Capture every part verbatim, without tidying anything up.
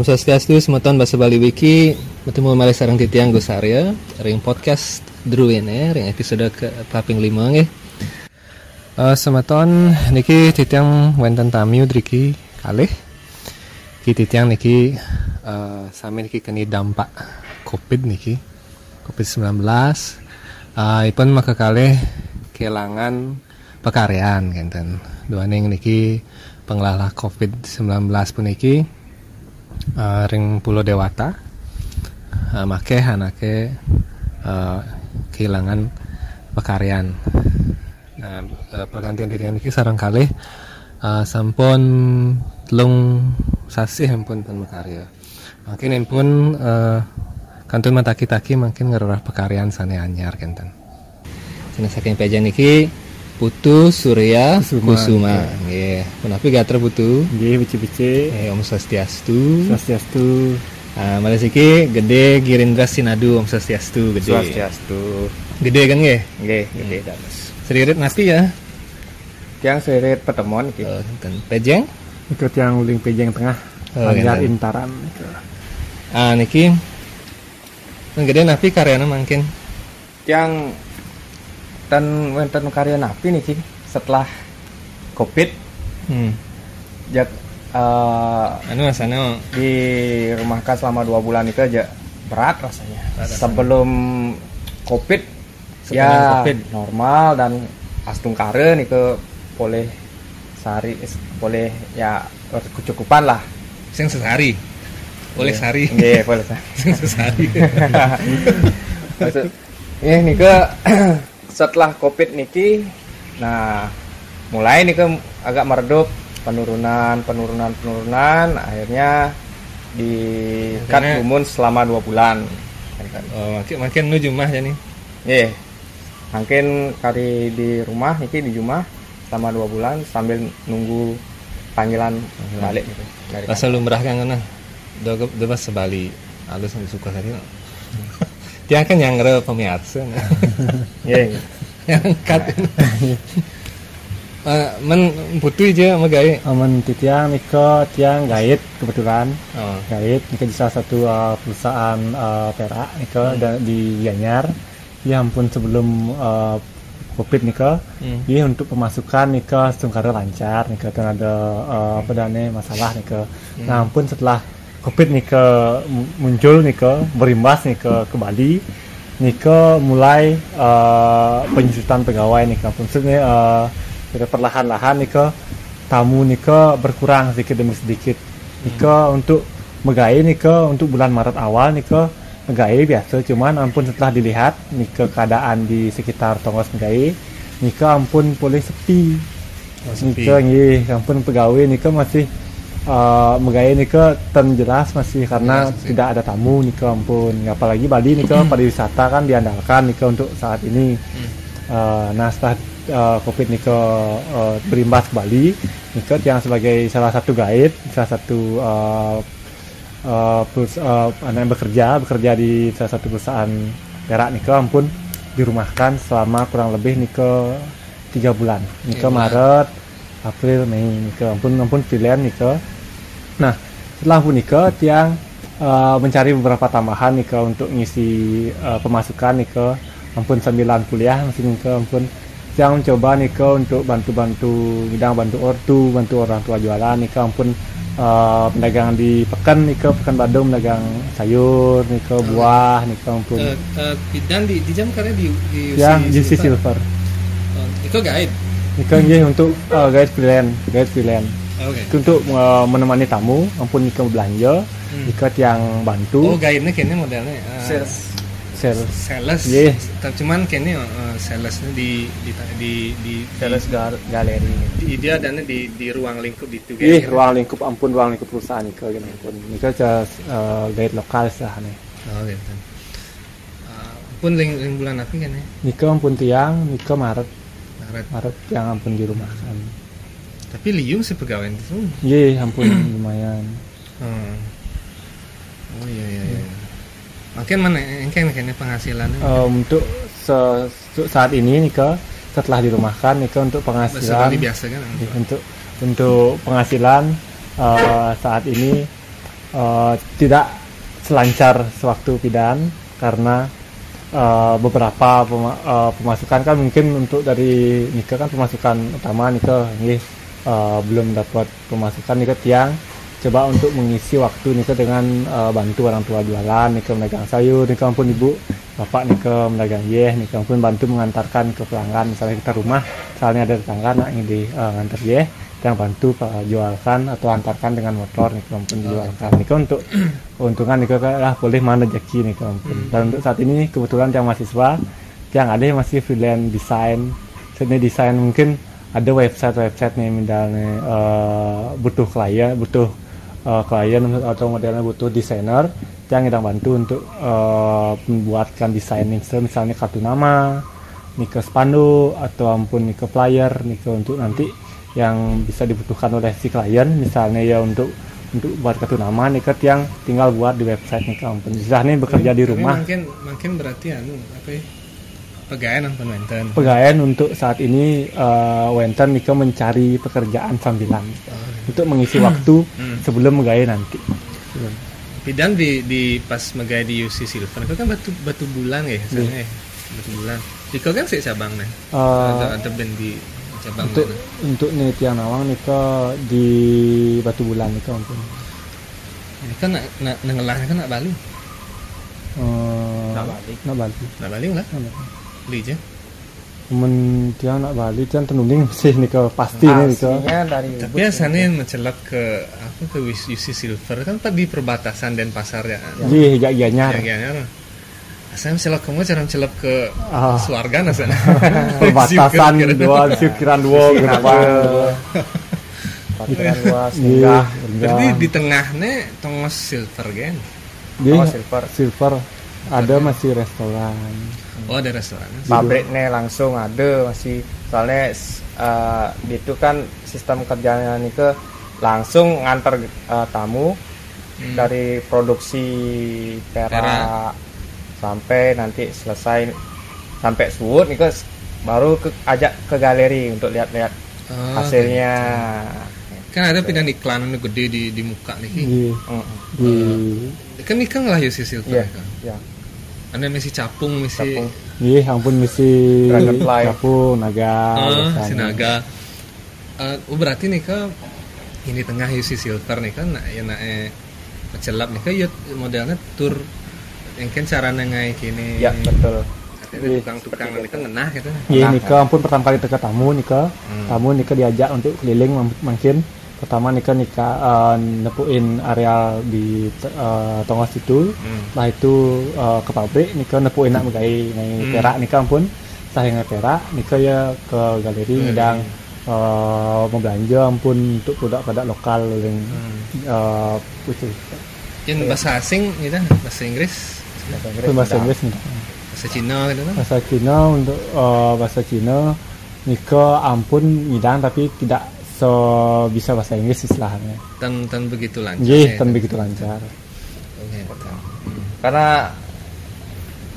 Swastiastu, semeton basa Bali Wiki, bertemu malih sareng titiang Gus Arya ring podcast druene ring episode ke kaping lima nggih. Eh, semeton, niki titiang wenten tamiu driki kalih. Ki titiang niki, eh, sami niki keni dampak covid niki, covid sembilan belas. Eh, ipun makakalih kelangan pakaryan kenten. Duaning niki panglalah covid sembilan belas puniki, eh, ring Pulau Dewata, eh, makeh anake, eh, kehilangan pakaryan. Nah, eh, pergantian titiang niki sareng kalih, eh, sampun telung sasih ampun ten makarya. Mangkin ampun, eh, kantun mataki-taki mangkin ngrereh pakaryan sane anyar kenten. Saking pejeng niki Putu Surya Kusuma. Kusuma. Nggih. Nggih. Punapi gatra Putu? Nggih, becik-becik. Eh, Om Swastiastu. Swastiastu. Ah, malih siki Gede Girindra Sinadu, Om Swastiastu, Gede. Swastiastu. Gede kan nggih? Nggih, Gede. Hmm. Dados. Sririt napi ya? Tiang sririt Petemon niki. Oh, kan pejeng? Nika tiang uling pejeng tengah. Oh, Banjar ngenten. Intaran nika. Ah, niki. Gede napi karyana mangkin? Tiang ten wenten karya napi niki setelah covid. Hmm. Jak, eh, anu, rasanya dirumahkan selama dua bulan itu aja berat rasanya. Berat rasanya. Sebelum covid, sebelum ya, covid normal dan astungkara nika polih sehari, polih ya kecukupan lah. Sing sesari. Polih sehari. Nggih, polih sehari. Sing sesari. Maksud, eh, nika setelah covid niki, nah, mulai nika agak meredup, penurunan, penurunan, penurunan, akhirnya di cut gumun selama dua bulan. Oh, makin, makin nuju mah ya nih. Nggih. Mangkin kari di rumah niki di rumah selama dua bulan sambil nunggu panggilan balik gitu. Rasa lumrah kan, nah. Do, do bahasa Bali alus nggih suka tadi. Tiang kan nyanggra pamiarsa. Nggih. Angkat. Eh, men Putu ja magae. Amun titiang nika tiang gait kebetulan. Oh. Gait nika di salah satu, eh, perusahaan, eh, perak nika di Gianyar. Ya ampun, sebelum, eh, covid nika, hmm, ya untuk pemasukan nika sungkara lancar nika, tan ada, eh, apa dane masalah nika. Hmm. Nah, ampun setelah covid nika muncul nika, berimbas nika ke Bali, nika mulai, eh, penyusutan pegawai nika. Maksudnya, eh, kira perlahan-lahan nika tamu nika berkurang sedikit demi sedikit. Nika untuk megai nika untuk bulan Maret awal nika megai biasa, cuman ampun setelah dilihat nika keadaan di sekitar tongos megai, nika ampun polih sepi. Oh, sepi. Nika nggih, ampun pegawai nika masih, uh, megai nika tan jelas masih karena tidak ada tamu nika ampun. Apalagi Bali nika pariwisata kan diandalkan nika untuk saat ini. Hmm. Uh, nah, setelah, uh, covid nika, uh, berimbas ke Bali, nika tiang sebagai salah satu guide, salah satu, uh, eh, perus-, eh, anak yang bekerja, bekerja di salah satu perusahaan perak nika ampun dirumahkan selama kurang lebih nika tiga bulan. Nika Maret, April, Mei nika ampun, ampun freelance nika. Nah, setelah ampun nika tiang, eh, mencari beberapa tambahan nika untuk ngisi, eh, pemasukan nika. Ampun sambilan kuliah masih nika ampun. Tiang mencoba nika untuk bantu-bantu bidang bantu ortu, bantu orang tua jualan nika ampun, eh, pedagang di peken nika, peken Badung, pedagang sayur nika, buah nika ampun. Eh, eh, bidan di, di jam karena di, di ya, usi G C Silver. Silver. Oh, itu guide? Nika nggih untuk, eh, guide freelance, guide freelance. Oke. Itu untuk, eh, menemani tamu, ampun nika belanja, nika tiang bantu. Oh, guide-nya kayaknya modelnya, eh, sales. Sales. Sales. Nggih. Tapi cuman kene, eh, sales-nya di, di, di, di, di sales gal-, galeri. Di, dia adanya di, di ruang lingkup itu, nggih, ruang lingkup ampun, ruang lingkup perusahaan nika, gini ampun. Nika ca-, eh, guide lokal sih, nih. Oh, gitu. Eh, ampun ring, ring bulan apa kene? Nika ampun tiang, nika Maret. Maret. Maret tiang ampun di rumah kan. Tapi liu sih pegawai itu. Nggih, ampun lumayan. Hmm. Oh, iya, iya, iya. Makin mana engkeng kene penghasilannya? Eh, untuk se-, untuk saat ini nika setelah dirumahkan nika untuk penghasilan. Masih biasa kan? Iya, untuk, untuk penghasilan, eh, saat ini Eh, tidak selancar sewaktu pidan karena eh, beberapa pema- eh, pemasukan kan, mungkin untuk dari nika kan pemasukan utama nika nggih, eh, belum dapat pemasukan nika tiang coba untuk mengisi waktu nika dengan eh, bantu orang tua jualan nika, medagang sayur nika ampun ibu, bapak nika medagang yeh nika ampun bantu mengantarkan ke pelanggan, misalnya kita rumah, misalnya ada tetangga nak ini eh, ngantar yeh, yang bantu eh, jualkan atau antarkan dengan motor nika ampun dijualkan nika untuk keuntungan nika lah boleh mana rezeki nika ampun. Dan untuk saat ini kebetulan yang mahasiswa yang ada masih freelance desain, seni desain mungkin ada website-website nih misalnya eh, butuh klien, butuh eh, klien atau modelnya butuh desainer yang kita bantu untuk eh, membuatkan desain nih, misalnya kartu nama, nika spanduk atau ampun nika flyer nika untuk nanti yang bisa dibutuhkan oleh si klien, misalnya ya untuk untuk buat kartu nama nika tiang tinggal buat di website nika ampun. Sudah nih bekerja di Tapi rumah. Mungkin mungkin berarti anu apa ya? Pegawai nang wenten. Pegawai untuk saat ini eh, wenten nika mencari pekerjaan sambilan untuk mengisi waktu sebelum pegawai nanti. Pidan di di pas megai di U C Silver itu kan batu batu bulan ya, sana ya. Batu bulan. Iko kan sih cabang nih. Eh, Ada ada band di cabang untuk mana? Untuk nih tiang nawang nika di Batu Bulan nika ampun. Ini kan nak nak nak ngelah kan nak Bali. Eh, Nak balik. Nak balik. Nak Bali lah. Nak balik. Beli aja. Mun tiang nak balik tiang tenunging sih nika pasti nih nika. Aslinya dari Tapi asalnya yang mencelap ke apa ke Wis- U C Silver kan tadi perbatasan Denpasar ya. Nggih, jak Gianyar. Ya, ya, ya. Asal mencelap kamu cara mencelap ke Ah. Suarga nah sana. Perbatasan dua, siukiran dua ke depan. Pikiran luas, Nggih, rendah. Berarti rendah. Di tengahnya Tongos Silver kan. Nggih, Oh, Silver. Silver. Ada masih restoran. Oh, ada restoran. Pabriknya langsung ada masih, soalnya eh, itu kan sistem kerjanya nih ke langsung nganter eh, tamu dari produksi perak, Perak. Sampai nanti selesai, sampai suut nih ke baru ke ajak ke galeri untuk lihat-lihat Oh, hasilnya. Kan ada pidan iklan anu gede di di muka nih. Nggih. Mm-mm. Di Kan ikan lah U C Silver Iya, kan. Ya. Ada misi capung, misi Capung. Nggih, ampun misi Dragonfly. capung naga. Ah, Biasanya. Sinaga. Eh, oh, berarti nih ke ini tengah U C Silver nih kan, nak ya nak eh, mencelap nih ke ya modelnya tur yang kan cara nengai kini. Ya, betul. Artinya tukang-tukang nih kan ngenah gitu. Iya, nika ampun pertama kali teka tamu nika. Tamu nika diajak untuk keliling mam- mungkin. Pertama nika nika eh, nepuin areal di eh, Tongos itu. Setelah itu eh, ke pabrik nika nepuin nak megai ngai perak nika ampun. Setelah ngai perak nika ya ke galeri ngidang eh, membelanja ampun untuk produk-produk lokal yang eh, itu. Yang bahasa asing gitu, bahasa Inggris, Itu bahasa Inggris nih. bahasa Cina gitu kan. Bahasa Cina untuk eh, bahasa Cina nika ampun ngidang tapi tidak sebisa bahasa Inggris istilahnya. Tan tan begitu lancar. Nggih, Ya, tan begitu lancar. Oke. Karena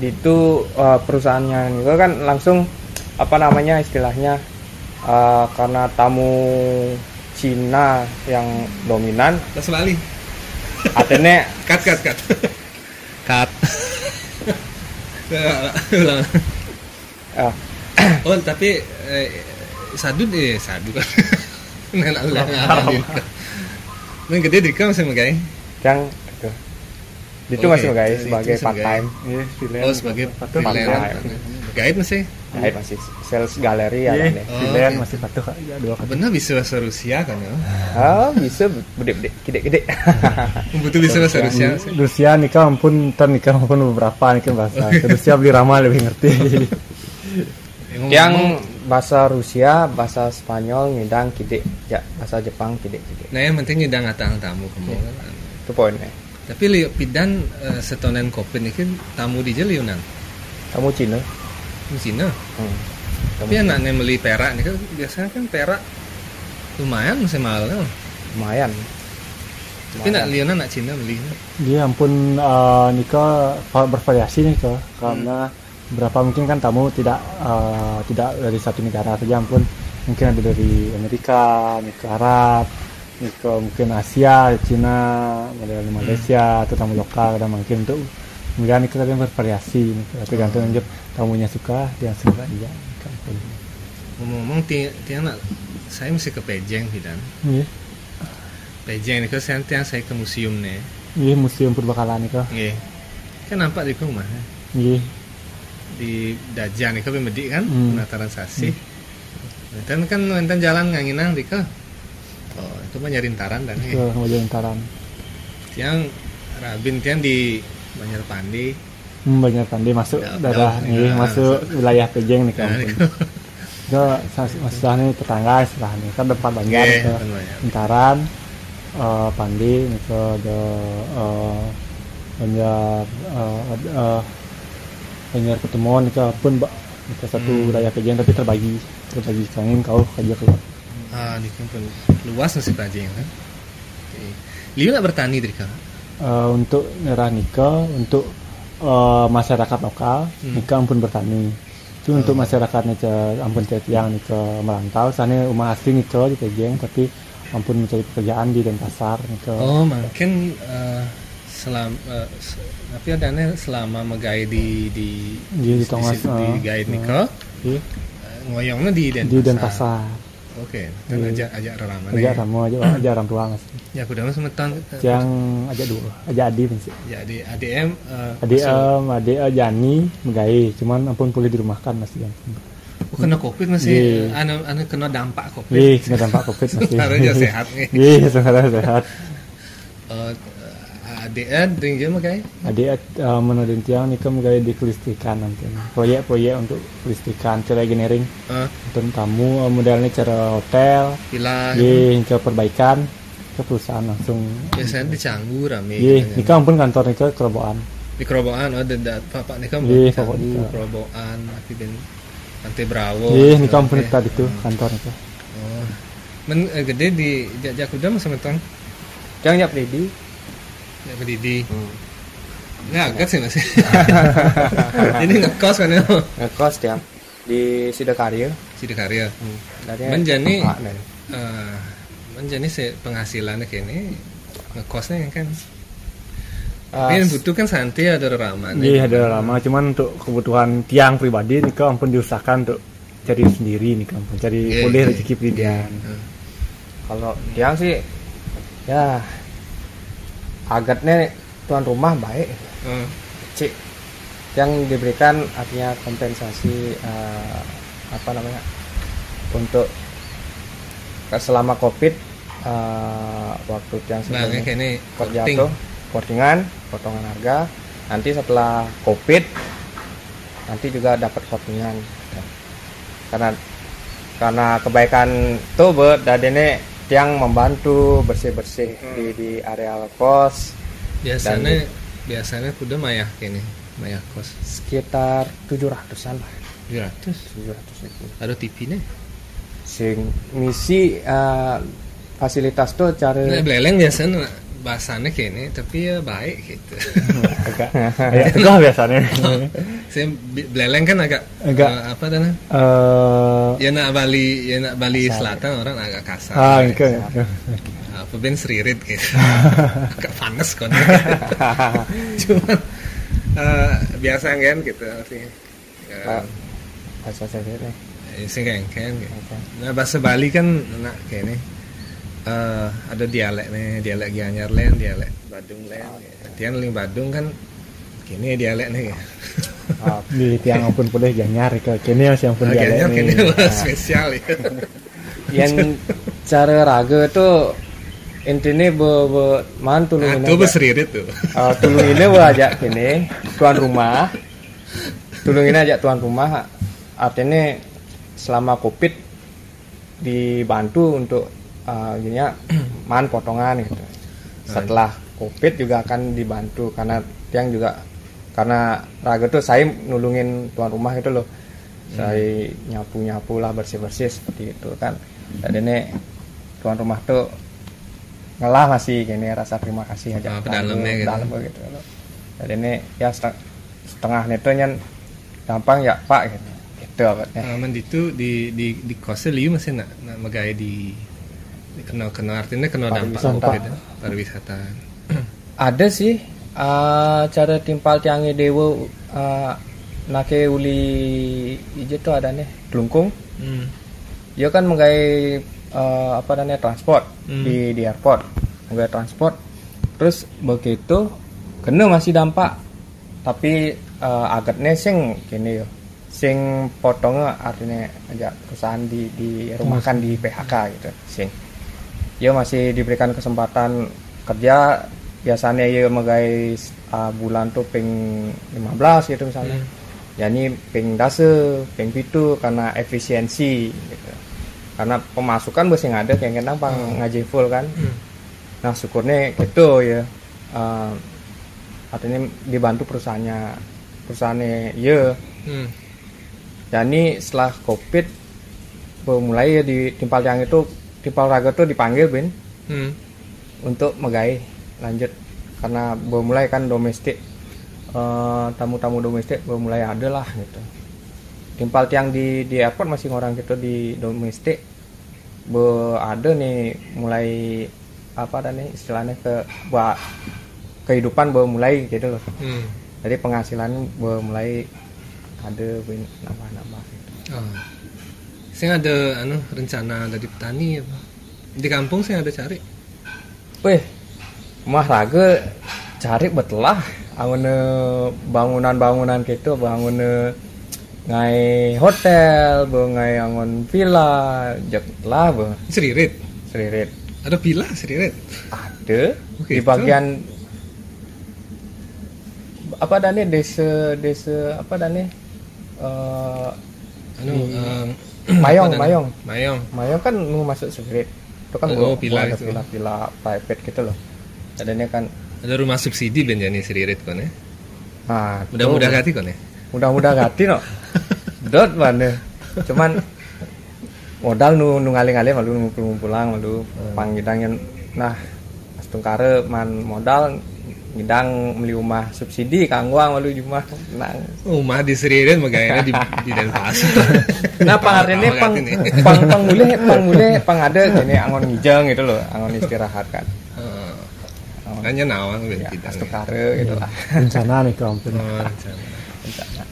itu eh, perusahaannya itu kan langsung apa namanya istilahnya eh, karena tamu Cina yang dominan Bahasa Bali. Artinya Cut cut cut. Cut. Ulang. eh, Oh, tapi eh, sadut eh sadut. Nenek lah. Nang gede dika masih megai. yang itu itu Oke, masih guys itu sebagai masih part guys. time. Iya, freelance. Oh, sebagai Patuh freelance. part-time. Guide masih. Guide masih sales galeri ya Iya, kan ya. Oh, freelance oke. Masih patuh Kak. Ya, dua kali. Benar bisa bahasa Rusia kan ya? Ah, bisa gede-gede gede-gede. Butuh bisa bahasa Rusia. Rusia nika ampun tan nika ampun beberapa nika bahasa. Rusia beli Rama lebih ngerti. Yang bahasa Rusia, bahasa Spanyol ngidang kidik, ya bahasa Jepang kidik-kidik. Nah, yang penting ngidang atang tamu kamu kan. Itu poinnya. Tapi liu pidan eh, setonen covid ini kan tamu di liu nang. Tamu Cina. Di Cina. Hmm. Tapi anaknya beli perak nih kan biasanya kan perak lumayan masih mahal kan. Lumayan. Tapi nak liu nak Cina beli. Dia ampun eh, nika va- bervariasi nih Kak. Karena berapa mungkin kan tamu tidak eh, tidak dari satu negara saja ampun, mungkin ada dari Amerika, Amerika Arab, Nika mungkin Asia, Cina, model Malaysia, atau tamu lokal kadang mungkin untuk. Kemudian nika kadang bervariasi, nika tergantung aja tamunya suka, dia suka iya. Ngomong-ngomong, ti- tiang nak, saya mesti ke Pejeng, Fidan. Nggih. Pejeng nika saya tiang saya ke museum ni. Nggih, museum purbakala nika. Nggih. Kan nampak di rumah. Nggih. Di Dajan nika pembedik kan, Hmm. penataran sasih. Wénten kan wénten jalan nganginang dika. Oh, itu mah nyarintaran dan Ke Banjarintaran. Tiang rabin tiang di Banjar Pandi. Hmm, Banjar Pandi masuk Jauh, daerah jauh, nggih, ya, masuk wilayah Pejeng nih Nah, kampung. Ke sas- maksudnya tetangga istilahnya kan tempat Banjar Nggih, ke kan banyak. Intaran, eh, Pandi nih ke ada eh, Banjar eh, ada, eh, Banjar Pertemuan nih ke pun ba- ke satu Hmm. wilayah Pejeng tapi terbagi terbagi kangin kau kerja keluar. Ah, di kampung luas masih Pejeng kan. Oke. Liu nak bertani dika. Eh, untuk daerah nika untuk eh, masyarakat lokal Hmm. nika ampun bertani. Itu untuk Oh. masyarakat nika ampun tiang nika merantau sana rumah asli nika di Pejeng tapi ampun mencari pekerjaan di Denpasar nika. Oh, mungkin eh, selam eh, se- tapi adanya selama megai di di Di, di Tongas, di, di eh, guide eh, nika di, eh, ngoyongnya di Denpasar. di Denpasar. Oke, kan Iya. ajak ajak rerama Ajak nih. rama aja ajak orang tua masih. Ya, aku udah semeton. Yang ajak dua, ajak adi masih. Jadi A D M eh, Adik masuk- em, adik eh, Jani megai, cuman ampun boleh dirumahkan masih ampun. Oh, kena covid masih Iya. eh, anu anu kena dampak covid. Iya, kena dampak covid masih. Sebenarnya sehat nih. Iya, sebenarnya sehat. Eh, adik eh ding je makai. Adik eh, menudin tiang nika megai di kelistrikan nanti. Proyek-proyek untuk kelistrikan, cara engineering. Eh, Untuk tamu eh, modelnya cara hotel. Villa. Iya, ke perbaikan ke perusahaan langsung. Biasanya di Canggu rame. Iya, Katanya. nika ampun kantor nika Kerobokan. Di Kerobokan ada ada apa nih kan Iya, Canggu, Kerobokan. Kerobokan, tapi ben Pantai Bravo. Iya, nika ampun Eh, tadi tuh kantor nika. Oh. Men eh, gede di jak jak udah masih metong. Jangan jawab Dedi. Ya pedidi. Hmm. Nggak agak sih masih. Ini ngekos kan ya. Ngekos dia di Sidakarya. Sidakarya. Hmm. Dari Men jani Pak, dari. eh men jani si penghasilannya kayak ini ngekosnya kan. Ah, Tapi yang butuh kan santai ada rerama nih. Iya, ada lama. Cuman untuk kebutuhan tiang pribadi nika ampun diusahakan untuk cari sendiri nih kampung, cari Iya, boleh iya. Rezeki pilihan. Eh, Kalau tiang sih ya agatnya tuan rumah baik. eh, Cik, yang diberikan artinya kompensasi eh, apa namanya untuk selama covid eh, waktu tiang Nah, sebelum kayak ini kerja korting. Tuh kortingan, potongan harga. Nanti setelah covid nanti juga dapat kortingan. Karena karena kebaikan tuh be dadene tiang membantu bersih bersih Hmm. di di areal kos. Biasanya biasanya kuda mayah kayak ini, mayah kos Sekitar tujuh ratusan lah. tujuh ratus. Tujuh ratus ribu. Ada T V nih. Sing misi eh, fasilitas tuh cara Nah, beleleng biasanya bahasanya kayak ini, tapi ya baik gitu. Agak, agak tegah biasanya. Saya bi- beleleng kan agak Agak. eh, apa namanya? Eh, Ya nak Bali, ya nak Bali Kasar. Selatan orang agak kasar. ah, gitu. Apa ben seririt gitu. Agak panas kan. Cuman eh, biasa kan gitu sih. Eh, Pak, bahasa saya nih. eh, sih kan kan gitu. Oke. Nah, bahasa Bali kan nak kayak ini. Eh, ada dialek nih, dialek Gianyar lain, dialek Badung lain. Tiang ling Badung kan kini dialek nih. Ah, Di tiang ampun boleh Gianyar ke kini masih ampun Ah, dialek Gianyar nih. kini spesial ya. yang cara raga tuh intinya be, be man tulung Nah, ini itu aja. Beseririt tuh. Ah, tulung ini be aja kini tuan rumah. Tulung ini aja tuan rumah. Artinya selama covid dibantu untuk uh, gini ya, man potongan gitu. Setelah covid juga akan dibantu karena tiang juga karena raga tuh saya nulungin tuan rumah gitu loh. Saya nyapu-nyapu lah, bersih-bersih seperti itu kan. Jadi ini tuan rumah tuh ngelah masih gini rasa terima kasih aja. Ah, pedalem ya gitu. Pedalem gitu loh. Jadi ini ya seteng- setengah itu nyen gampang ya Pak gitu. Gitu apa Ah, men itu di di di kosnya liu masih nak nak megai di Kena, kena artinya kena dampak Pariwisata. Apa gitu? Pariwisata. Ada sih, eh, cara timpal tiangnya dewa, eh, nake uli ije tuh ada nih, Klungkung. Hmm. Dia kan menggai, eh, apa namanya, transport Hmm. di di airport, menggai transport. Terus begitu kena masih dampak, tapi eh, agatnya sing gini yo, sing potongnya artinya aja perusahaan di dirumahkan, di P H K gitu, sing. Dia masih diberikan kesempatan kerja, biasanya ya megai uh, bulan tuh ping lima belas gitu misalnya. Hmm. Jadi ping dasa, ping pitu karena efisiensi gitu. Karena pemasukan bos yang ada kayak kena pang Hmm. Ngaji full kan. Hmm. Nah, syukurnya gitu ya. Uh, artinya dibantu perusahaannya, perusahaannya ya. Hmm. Jadi setelah covid, mulai ya di timpal yang itu, timpal raga tuh dipanggil bin Hmm. untuk megai lanjut, karena mulai kan domestik, eh, tamu-tamu domestik mulai ada lah gitu. Timpal tiang di di airport masih orang gitu di domestik, be ada nih mulai apa ada nih istilahnya ke ba- kehidupan mulai gitu loh. Hmm. Jadi penghasilan mulai ada bin nambah-nambah gitu. Oh. Sing ada anu rencana dari petani apa? Di kampung sing ada cari. Weh, mah raga cari betelah anggun bangunan-bangunan gitu, bangun ngai hotel, be ngai anggun villa, jek lah be Seririt. Seririt. Ada villa Seririt. Ada Oke, di bagian apa dan nih desa desa apa dan nih eh, Anu, Di- em, Mayong, apa namanya? Mayong. Mayong. Mayong kan nu masuk Seririt. Itu kan Oh, gua- villa gua ada itu. Villa-villa private gitu loh. Adanya kan Ada rumah subsidi ben jani Seririt kone. nah, Mudah-mudah tuh. Ganti kone. Mudah-mudah ganti no. Dot mana. Cuman modal nu nu ngalih-ngalih malu ngumpul-ngumpulang malu Hmm. pang ngidang yang nah astungkara man modal ngidang beli rumah subsidi kangguang malu rumah nang Rumah di Seririt magayana di di Denpasar. Nah, pang artinya pang Ganti nih. pang pang mulih pang mulih pang ada gini anggon ngijang gitu loh, anggon istirahat kan. Heeh. Hanya nawang ben Ya, kita. astungkara gitu lah. Rencana nih kampung. Oh, rencana.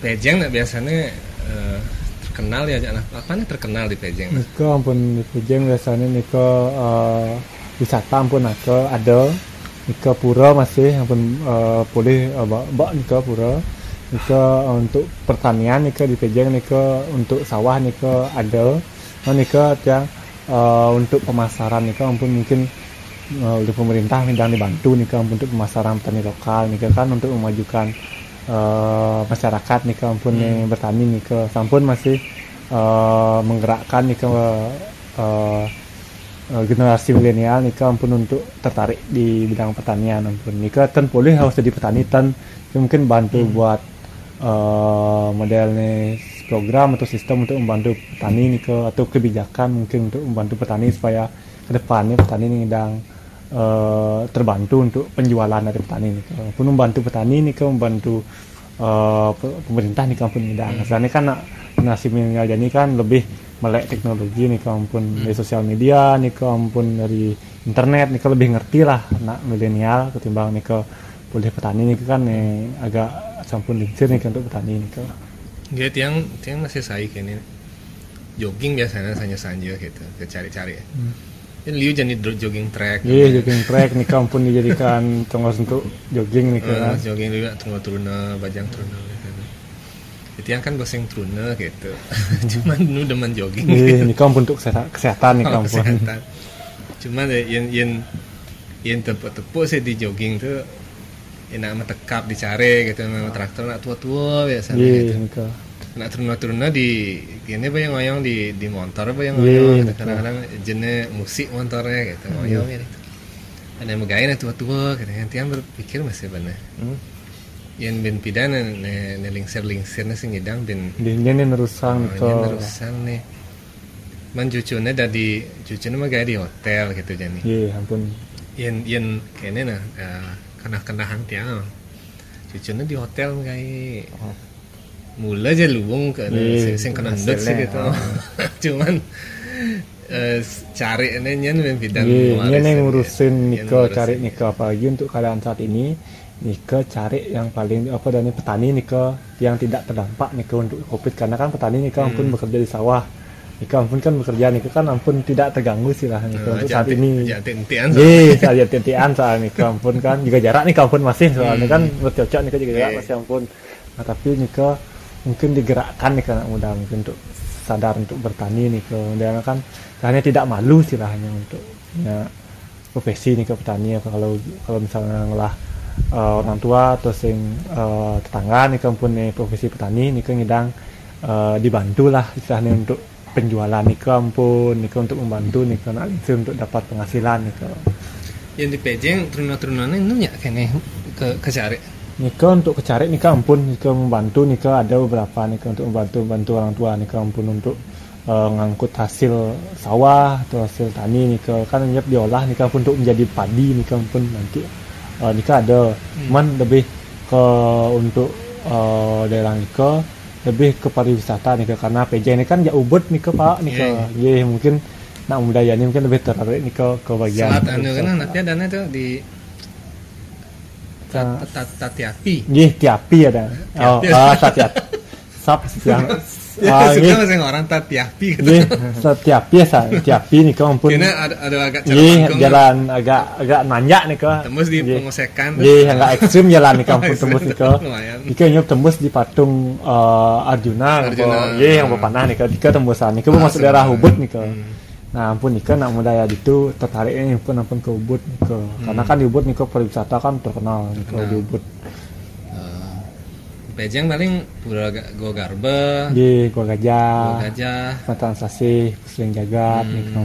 Pejeng nak biasanya eh, terkenal ya, apa nih terkenal di Pejeng? Nika ampun di Pejeng biasanya nika eh, wisata ampun nika ada. Nika pura masih ampun eh, boleh eh, ba- ba nika pura. Nika eh, untuk pertanian nika di Pejeng nika untuk sawah nika ada. Nah, nika tiang eh, untuk pemasaran nika ampun mungkin eh, oleh pemerintah sedang dibantu nika ampun untuk pemasaran petani lokal nika kan untuk memajukan eh, masyarakat nika ampun nih bertani nika sampun masih eh, menggerakkan nika eh, eh, generasi milenial nika ampun untuk tertarik di bidang pertanian ampun nika ten boleh harus jadi petani ten mungkin bantu buat eh, model nih program atau sistem untuk membantu petani nika atau kebijakan mungkin untuk membantu petani supaya ke depannya petani nih sedang eh, terbantu untuk penjualan dari petani nika pun membantu petani nika membantu eh, pe- pemerintah nika pun sedang. Sebenarnya kan nak generasi milenial jadi kan lebih melek teknologi nika ampun dari sosial media nika ampun dari internet nika lebih ngerti lah nak milenial ketimbang nika boleh petani nika kan eh, agak sampun lincir nika untuk petani nika. Nggih, tiang tiang masih saya kene jogging biasanya sanja-sanja gitu, ke cari-cari. Ini liu jadi dro- jogging track. Iya, jogging track nih ampun dijadikan tongos untuk jogging nih Eh, kan. Jogging juga tunggu turuna, bajang turuna gitu. Tiang kan boseng turuna gitu. Cuman nu demen jogging. Iya, nih ampun untuk kesehatan, kesehatan nih Oh, ampun. Kesehatan. Cuman ya, yen yen yen tepuk-tepuk sih di jogging tuh enak metekap dicari gitu, memang traktor nak tua-tua biasanya Iya, gitu. nika. Nak turuna-turuna di gini apa yang ngoyong di di motor apa yang Iya, ngoyong gitu. betul. Kadang-kadang jenis musik motornya gitu, ngoyong gitu. Ada yang megain yang tua-tua gitu. Yang tiang berpikir masih benar. Hmm. Yang ben pidan ne, ne lingsir-lingsir ne sing ngidang ben Di ini nih nerusang Oh, nika. Ini nerusang nih. Man cucune dari cucune mah gaya di hotel gitu jadi. Iya, ampun. Yen yen kene nah eh, kenah-kenahan tiang. Cucune di hotel kayak mula aja luwung ke Iya, sing, sing kena ndut sih hasilnya, gitu. Cuman Eh, cari ini nyen pidan. Nggih, nyen ngurusin nika, cari nika, apalagi untuk keadaan saat ini, nika cari yang paling apa, dene petani nika yang tidak terdampak nika untuk covid, karena kan petani nika ampun bekerja di sawah. Nika ampun kan bekerja nika kan ampun tidak terganggu istilahnya nika untuk saat ini. Nggih, aja titian nika ampun kan juga jarak nika ampun masih soalnya kan bercocok nika juga jarak masih ampun. Nah, tapi nika mungkin digerakkan nika anak muda mungkin untuk sadar untuk bertani nika. Dia kan hanya tidak malu istilahnya untuk ya, profesi nika petani apa kalau kalau misalnya ngelah eh, orang tua atau sing eh, tetangga nika ampun nih profesi petani nika ngidang eh, dibantu lah istilahnya untuk penjualan nika ampun nika untuk membantu nika nak lingsir untuk dapat penghasilan nika. Yang di pejeng teruna-terunane nu nya kene ke kecari. Nika untuk kecari nika ampun nika membantu nika ada beberapa nika untuk membantu bantu orang tua nika ampun untuk eh, ngangkut hasil sawah atau hasil tani nika kan nyep diolah nika pun untuk menjadi padi nika pun nanti eh, nika ada. Cuman lebih ke untuk eh, daerah nika lebih ke pariwisata nika karena pejeng ini kan jak ubud nika pak nika. Nggih, mungkin nak muda yani mungkin lebih tertarik nika ke bagian selat anu kan pariwisata. Nanti ada itu di Tatiapi. Nggih, Tiapi ada. Oh, ah, Tatiapi. Sap yang ah, nggih. Suka masih orang Tatiapi gitu. Nggih, Setiapi sa, Tiapi nika ampun. Kena ada, ada agak nggih, jalan agak agak nanjak nika. Tembus di pengosekan. Nggih, agak ekstrim jalan nika ampun tembus nika. Lumayan. Nika nyup tembus di patung eh, Arjuna. Arjuna. Nggih, yang berpanah nika. Nika tembusan nika masuk daerah Ubud nika. Nah, ampun nika nak muda ya itu tertarik ini ampun ampun ke Ubud nika. Karena kan di Ubud nika pariwisata kan terkenal nika di Ubud. Eh, Pejeng paling Pura Ga- Gua Garba, Nggih, Gua Gajah, Gua Gajah. Penataan Sasih, Seling Jagat, nika.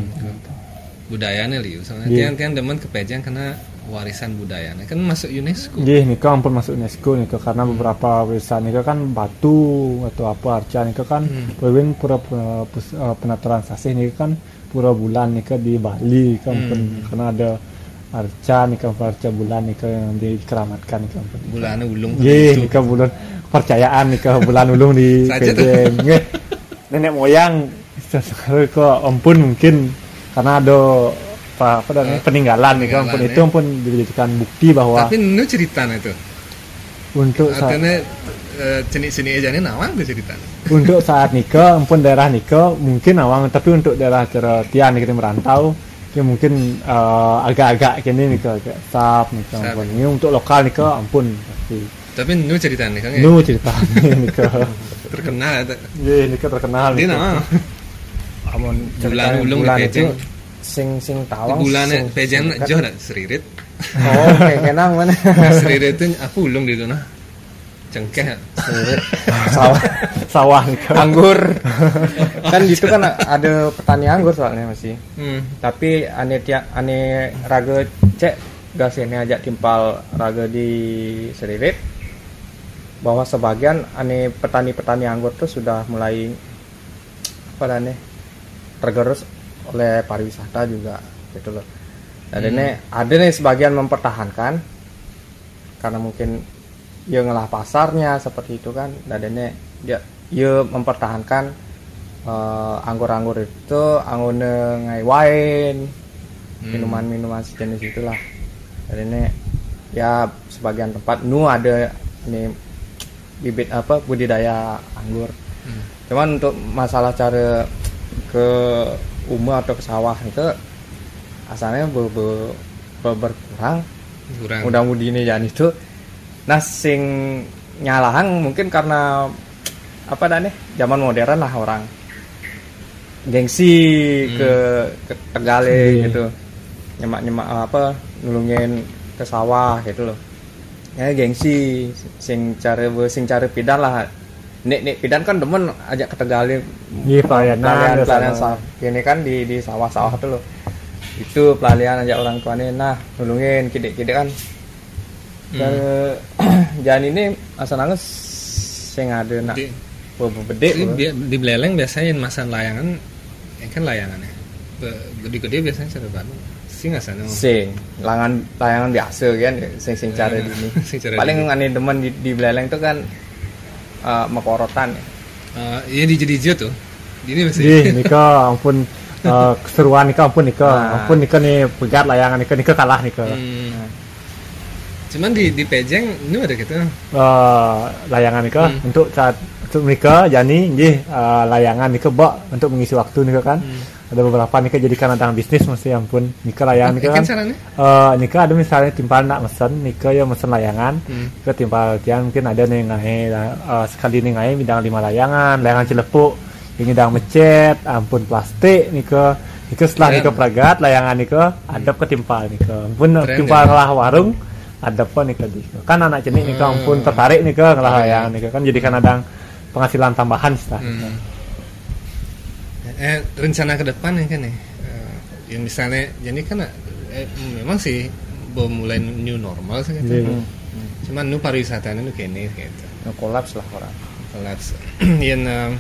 Budayanya liu. Soalnya tiang tiang demen ke Pejeng karena warisan budayanya kan masuk UNESCO. Nggih, nika ampun masuk UNESCO nika karena beberapa warisan nika kan batu atau apa arca nika kan wewin pura pura pus- eh, penataran sasih nika kan pura bulan nika di Bali nika ampun karena ada arca nika ampun arca bulan nika yang dikeramatkan nika ampun. Bulannya ulung. Nggih, nika bulan percayaan nika bulan ulung di Saja tuh. Pejeng. Nggih. Nenek moyang sesekali kok ampun mungkin karena ada apa, apa namanya peninggalan nih kan ampun itu ampun dijadikan bukti bahwa tapi nu ceritanya itu untuk saat artinya eh, cenik-cenik aja nih nawang tuh ceritanya. Untuk saat nika ampun daerah nika mungkin awang tapi untuk daerah cara tian kita merantau ya mungkin eh, agak-agak kini nika agak sap nika ampun ini untuk lokal nika ampun pasti. Tapi nu ceritanya kan ya? Nu ceritanya nika. Terkenal ya. Iya nika terkenal. Dia nama? Amun bulan cerita ulung bulan di Pejeng. Itu sing sing tawang bulan sing Pejeng sing joh dak seririt. Oh, kayak kenang mana? Seririt itu apa ulung di itu nah? Cengkeh. Seririt. Sawah. Sawah nika. Anggur. Kan gitu kan ada petani anggur soalnya masih. Hmm. Tapi ane tiap ane raga cek gasene ajak timpal raga di Seririt bahwa sebagian ane petani-petani anggur tuh sudah mulai apa nih tergerus oleh pariwisata juga gitu loh. Dan ini ada nih sebagian mempertahankan karena mungkin ya ngelah pasarnya seperti itu kan. Dan ini dia ya mempertahankan eh, anggur-anggur itu anggone ngai wine minuman-minuman sejenis itulah. Dan ini ya sebagian tempat nu ada ini bibit apa budidaya anggur. Cuman untuk masalah cara ke uma atau ke sawah itu asalnya be, be, be- berkurang. Kurang. Mudah-mudi ini ya itu. Nah sing nyalahang mungkin karena apa dah nih zaman modern lah orang gengsi ke, ke Tegale gitu nyemak-nyemak apa nulungin ke sawah gitu loh ya gengsi sing cara sing cara pidan lah nek nek pidan kan demen ajak ke Tegale Iya pelayanan pelayanan biasa. Pelayanan sawah ini kan di di sawah-sawah tuh loh itu pelalian ajak orang tuanya nah nulungin kidik-kidik kan Cara jangan ini asal nanges sing ada nak Di- bebedek Jadi bi- di Beleleng biasanya yang masang layangan, ya kan layangannya. Be- Gede-gede biasanya cara baru. Sing asal nang. Sing langan layangan biasa kan sing sing cara di ini. Sing cara paling di ini. Ane demen di, di Beleleng tuh kan eh, mekorotan ya. Eh, iya di Jedijo tuh. Di ini masih. Nggih, nika ampun Eh, keseruan nika ampun nika. Ah. Ampun nika ni pegat layangan nika, nika kalah nika. Hmm. Cuman di di Pejeng nu ada gitu. Eh, layangan nika hmm. Untuk saat untuk nika jani nggih, eh, layangan nika bak untuk mengisi waktu nika kan. Hmm. Ada beberapa nika jadikan ladang bisnis mesti ampun. Nika layangan nika kan. Eh, nika ada misalnya timpal nak mesen nika ya mesen layangan. Hmm. Nika timpal tiang mungkin ada nih ngai eh, sekali nih ngai bidang lima layangan, layangan celepuk. Yang ngidang mecet, ampun plastik nika. Nika setelah nika pragat, layangan nika, adep ke timpal nika. Ampun timpal ya. Ngelah warung, adep ke nika di. Kan anak cenik nika ampun tertarik nika ngelah layangan nika. Kan jadikan ada penghasilan tambahan setelah hmm. Eh, rencana ke depan yang kan nih. Eh, yang misalnya, jadi kan eh, memang sih belum mulai new normal sih gitu. Yeah. Hmm. Cuman nu pariwisata nu kene gitu. Nu kolaps lah orang. Kolaps. Yang um,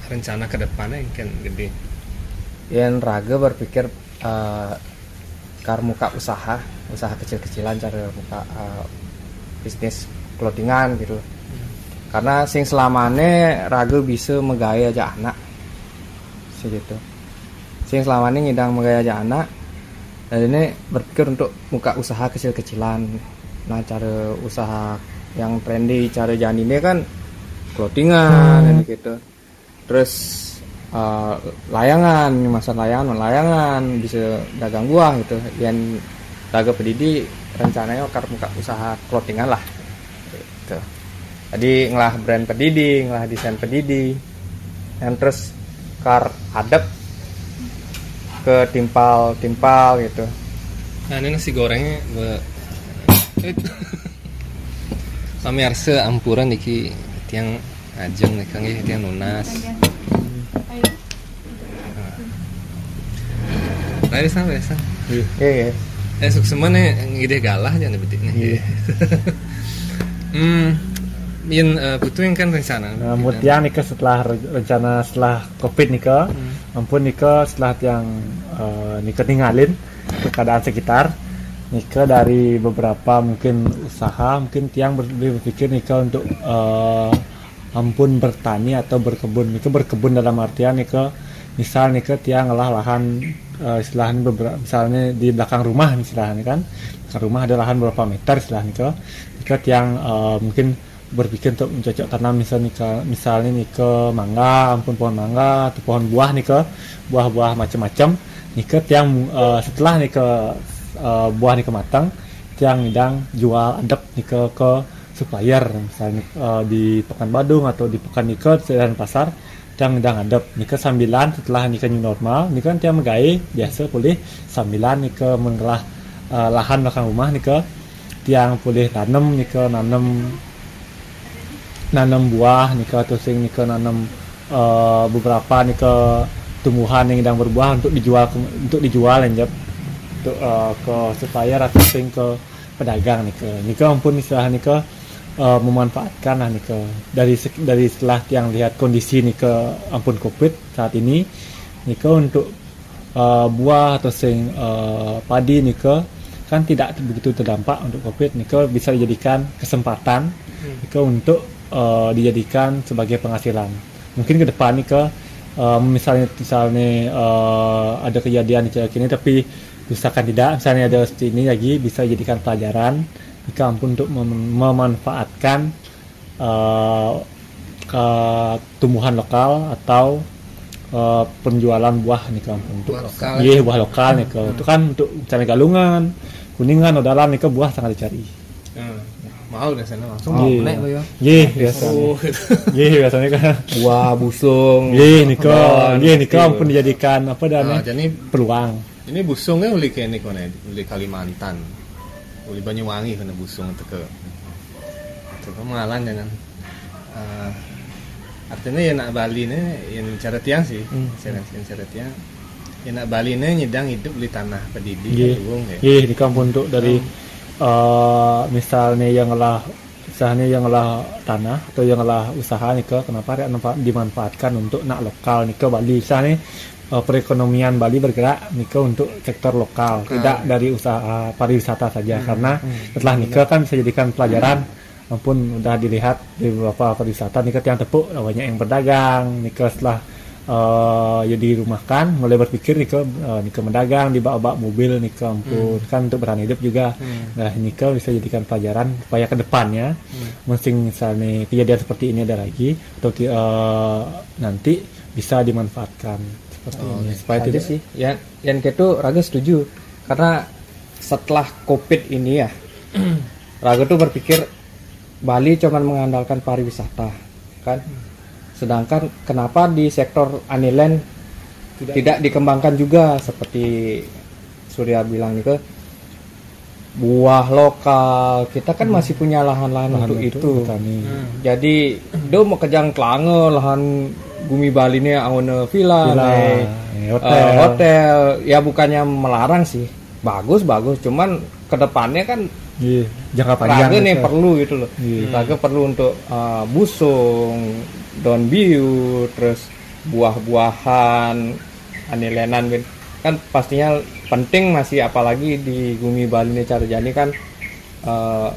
rencana ke depannya yang kan gede. Yang raga berpikir uh, kar muka usaha, usaha kecil-kecilan cara muka uh, bisnis clothingan gitu. Hmm. Karena sing selamane raga bisa megaya aja anak. Segitu. Sing selamane ngidang megaya aja anak. Dan ini berpikir untuk muka usaha kecil-kecilan. Nah, cara usaha yang trendy, cara jani ini kan clothingan hmm. Gitu. Terus uh, layangan, masan layangan, layangan bisa dagang buah gitu. Yang dagang pedidi rencananya kar muka usaha clothingan lah. Gitu. Jadi ngelah brand pedidi, ngelah desain pedidi. Yang terus kar adep ke timpal-timpal gitu. Nah, ini nasi gorengnya be... Pamirsa ampuran iki tiang ajeng nih kang ya tiang nunas. Nah, bisa bisa. Iya. Eh suksema nih ngidih galah aja nih bedik nih. Iya. Hmm, yang uh, putu yang kan rencana. Nah, gitu. Mutian nih setelah rencana setelah covid nih hmm. Ampun nika setelah tiang uh, nika tinggalin keadaan sekitar nika dari beberapa mungkin usaha mungkin tiang ber, berpikir nika untuk uh, ampun bertani atau berkebun nika berkebun dalam artian nika misal nika tiang ngelah lahan uh, istilahnya beberapa misalnya di belakang rumah istilahnya kan belakang rumah ada lahan berapa meter istilahnya nika nika tiang uh, mungkin berpikir untuk mencocok tanam misalnya nika misalnya nika mangga ampun pohon mangga atau pohon buah nika buah-buah macam-macam nika tiang uh, setelah nika uh, buah nika matang tiang ngidang jual adep nika ke supplier misalnya uh, di Pekan Badung atau di Pekan nika dan pasar tiang ngidang adep nika sambilan setelah nika new normal nika tiang megai biasa boleh sambilan nika mengelah uh, lahan belakang rumah nika tiang boleh nanem nika nanem nanem buah nika atau sing nika nanem uh, beberapa nika tumbuhan yang sedang berbuah untuk dijual ke, untuk dijual anjep untuk uh, ke supplier atau sing ke pedagang nika nika ampun istilah nika uh, memanfaatkan lah nika dari dari setelah tiang lihat kondisi nika ampun covid saat ini nika untuk uh, buah atau sing uh, padi nika kan tidak begitu terdampak untuk covid nika bisa dijadikan kesempatan hmm. Nika untuk uh, dijadikan sebagai penghasilan mungkin ke depan nika uh, misalnya misalnya uh, ada kejadian nika kini tapi usahakan tidak misalnya ada seperti ini lagi bisa dijadikan pelajaran nika ampun untuk mem- memanfaatkan uh, ke tumbuhan lokal atau uh, penjualan buah nih kan untuk buah lokal. Iya buah lokal nih kan hmm. Itu kan untuk misalnya Galungan, Kuningan, Odalan nih buah sangat dicari. Hmm. Mahal deh sana langsung. Iya. Naik ya. Iya biasa. Oh, gitu. Iya biasanya kan buah busung. Iya nih kan. Iya nih kan pun dijadikan apa dah nah, jadi peluang. Ini busungnya beli kayak ini kone, beli Kalimantan. Beli Banyuwangi kena busung itu ke itu ke malan jangan uh, artinya ya nak Bali nih yang cara tiang sih hmm. Saya yang cara tiang ya nak Bali nih nyedang hidup di tanah pedidi yeah. Luwung ya yeah, di kampung untuk dari hmm. Uh, misalnya yang lah misalnya yang lah tanah atau yang lah usaha nih ke kenapa ada dimanfaatkan untuk nak lokal nih ke Bali misalnya uh, perekonomian Bali bergerak nih ke untuk sektor lokal okay. Tidak dari usaha pariwisata saja hmm. Karena hmm. Setelah nih ke kan bisa jadikan pelajaran hmm. Ampun udah dilihat di beberapa pariwisata nih tiang tepuk banyak yang berdagang nih setelah eh, ya dirumahkan, mulai berpikir nih ke, eh, nih ke mendagang, dibawa-bawa mobil nih ke ampun, kan untuk bertahan hidup juga. Nah, ini ke bisa jadikan pelajaran supaya ke depannya, mungkin misalnya kejadian seperti ini ada lagi, atau ki- eh, nanti bisa dimanfaatkan seperti ini. Supaya Ada tidak sih. Ya, yang itu raga setuju. Karena setelah covid ini ya, raga tuh berpikir Bali cuman mengandalkan pariwisata, kan? Sedangkan kenapa di sektor anilen tidak, dikembangkan juga seperti Surya bilang nih ke buah lokal, kita kan masih punya lahan-lahan Lahan untuk untuk itu. bertani. Jadi do mau kejang telange lahan bumi Bali nih, aune villa, Villa, nih, ya, eh, hotel. Ya bukannya melarang sih, bagus bagus, cuman kedepannya kan Iya, jangka panjang. raga nih Itu. Perlu gitu loh. Iya. Raga perlu untuk eh, busung, daun biu, terus buah-buahan, anilenan, Bin. Kan pastinya penting masih, apalagi di bumi Bali nih cara jani kan eh,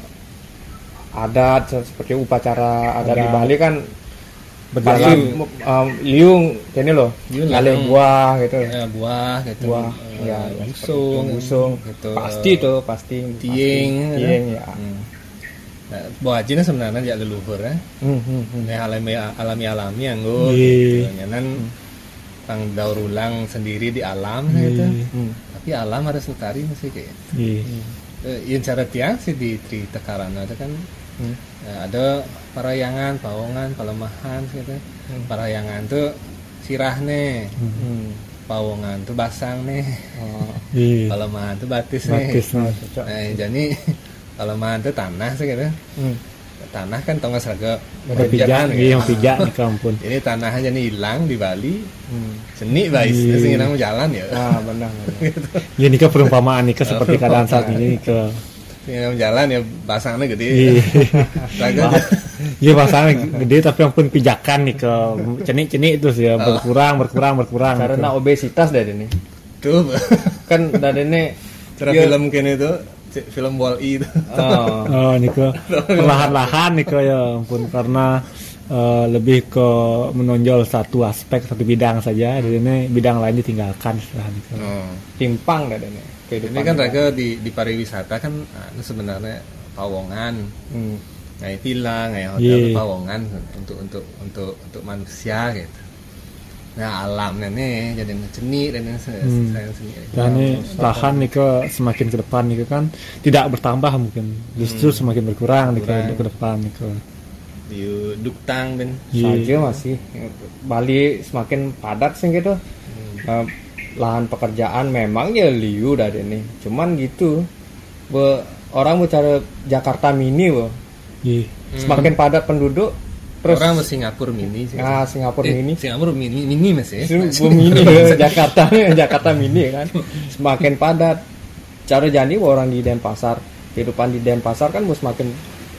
adat seperti upacara adat di Adat. Bali kan Berjalan. pasti em, liung ini loh, Liu ngalih liu. Buah gitu. Ya, buah gitu. Buah, Eh, ya, busung, busung. Gitu. Pasti tuh, pasti. Tiing, Tiing ya. Hmm. Nah, buah aji sebenarnya ya leluhur ya. Hmm, hmm, hmm. Nah, alami alami alami anggo. Iya. Gitu. Nyanan tang daur ulang sendiri di alam gitu. Iya. Hmm. Tapi alam harus lestari mesti kayak. Iya. Eh, yang cara tiang sih di Tri Tekarana itu kan Hmm. eh, ada parayangan, pawongan, palemahan gitu. Parayangan tuh sirah nih, Hmm. pawongan tuh basang nih, Oh. Iya. palemahan tuh batis nih. Batis nih. Cocok. Nah, jadi palemahan tuh tanah sih gitu. Hmm. Tanah kan tongas raga Berpijak, gitu. iya, yang pijak nih ke ampun. Jadi tanah aja nih hilang di Bali, Hmm. seni bais, Iya. sing nang jalan ya. Ah, benar, benar. Ya, ini ke perumpamaan nih ke seperti keadaan saat ini nih ke. Sing nang jalan ya, basangnya gede. Iya. Raga Iya, basangnya gede tapi ampun pijakan nih ke cenik-cenik terus ya, berkurang, berkurang, berkurang. Karena obesitas dari ini. Tuh. Kan dari ini Cara dia- film kene itu, film Wall-E itu. Oh. Oh, nih ke perlahan-lahan nih ke ya ampun karena eh, lebih ke menonjol satu aspek, satu bidang saja, jadi ini bidang lain ditinggalkan setelah itu. Oh. Timpang dari ini. Kehidupan Ini kan kita. raga di di pariwisata kan anu sebenarnya pawongan. Hmm. Nah, villa, kayak hotel Iya. Pawongan untuk untuk untuk untuk manusia gitu. Nah, alamnya nih jadi seni dan se- Hmm. sayang seni. Dan ini lahan nih ke semakin ke depan nih ke kan tidak bertambah mungkin, justru semakin berkurang nih ke Berkurang. untuk ke depan nih ke. Di duktang dan Iya. Saja masih Bali semakin padat sih gitu. Eh, lahan pekerjaan memang ya liu dari ini. Cuman gitu. Be, orang bicara Jakarta mini, Bo. Iya. Semakin padat penduduk, terus orang mau Singapura mini sih. Ah, Singapura Eh, mini. Singapura mini mini masih. Singapura mini, Jakarta, Jakarta mini kan. Semakin padat. Cara jani orang di Denpasar, kehidupan di Denpasar kan semakin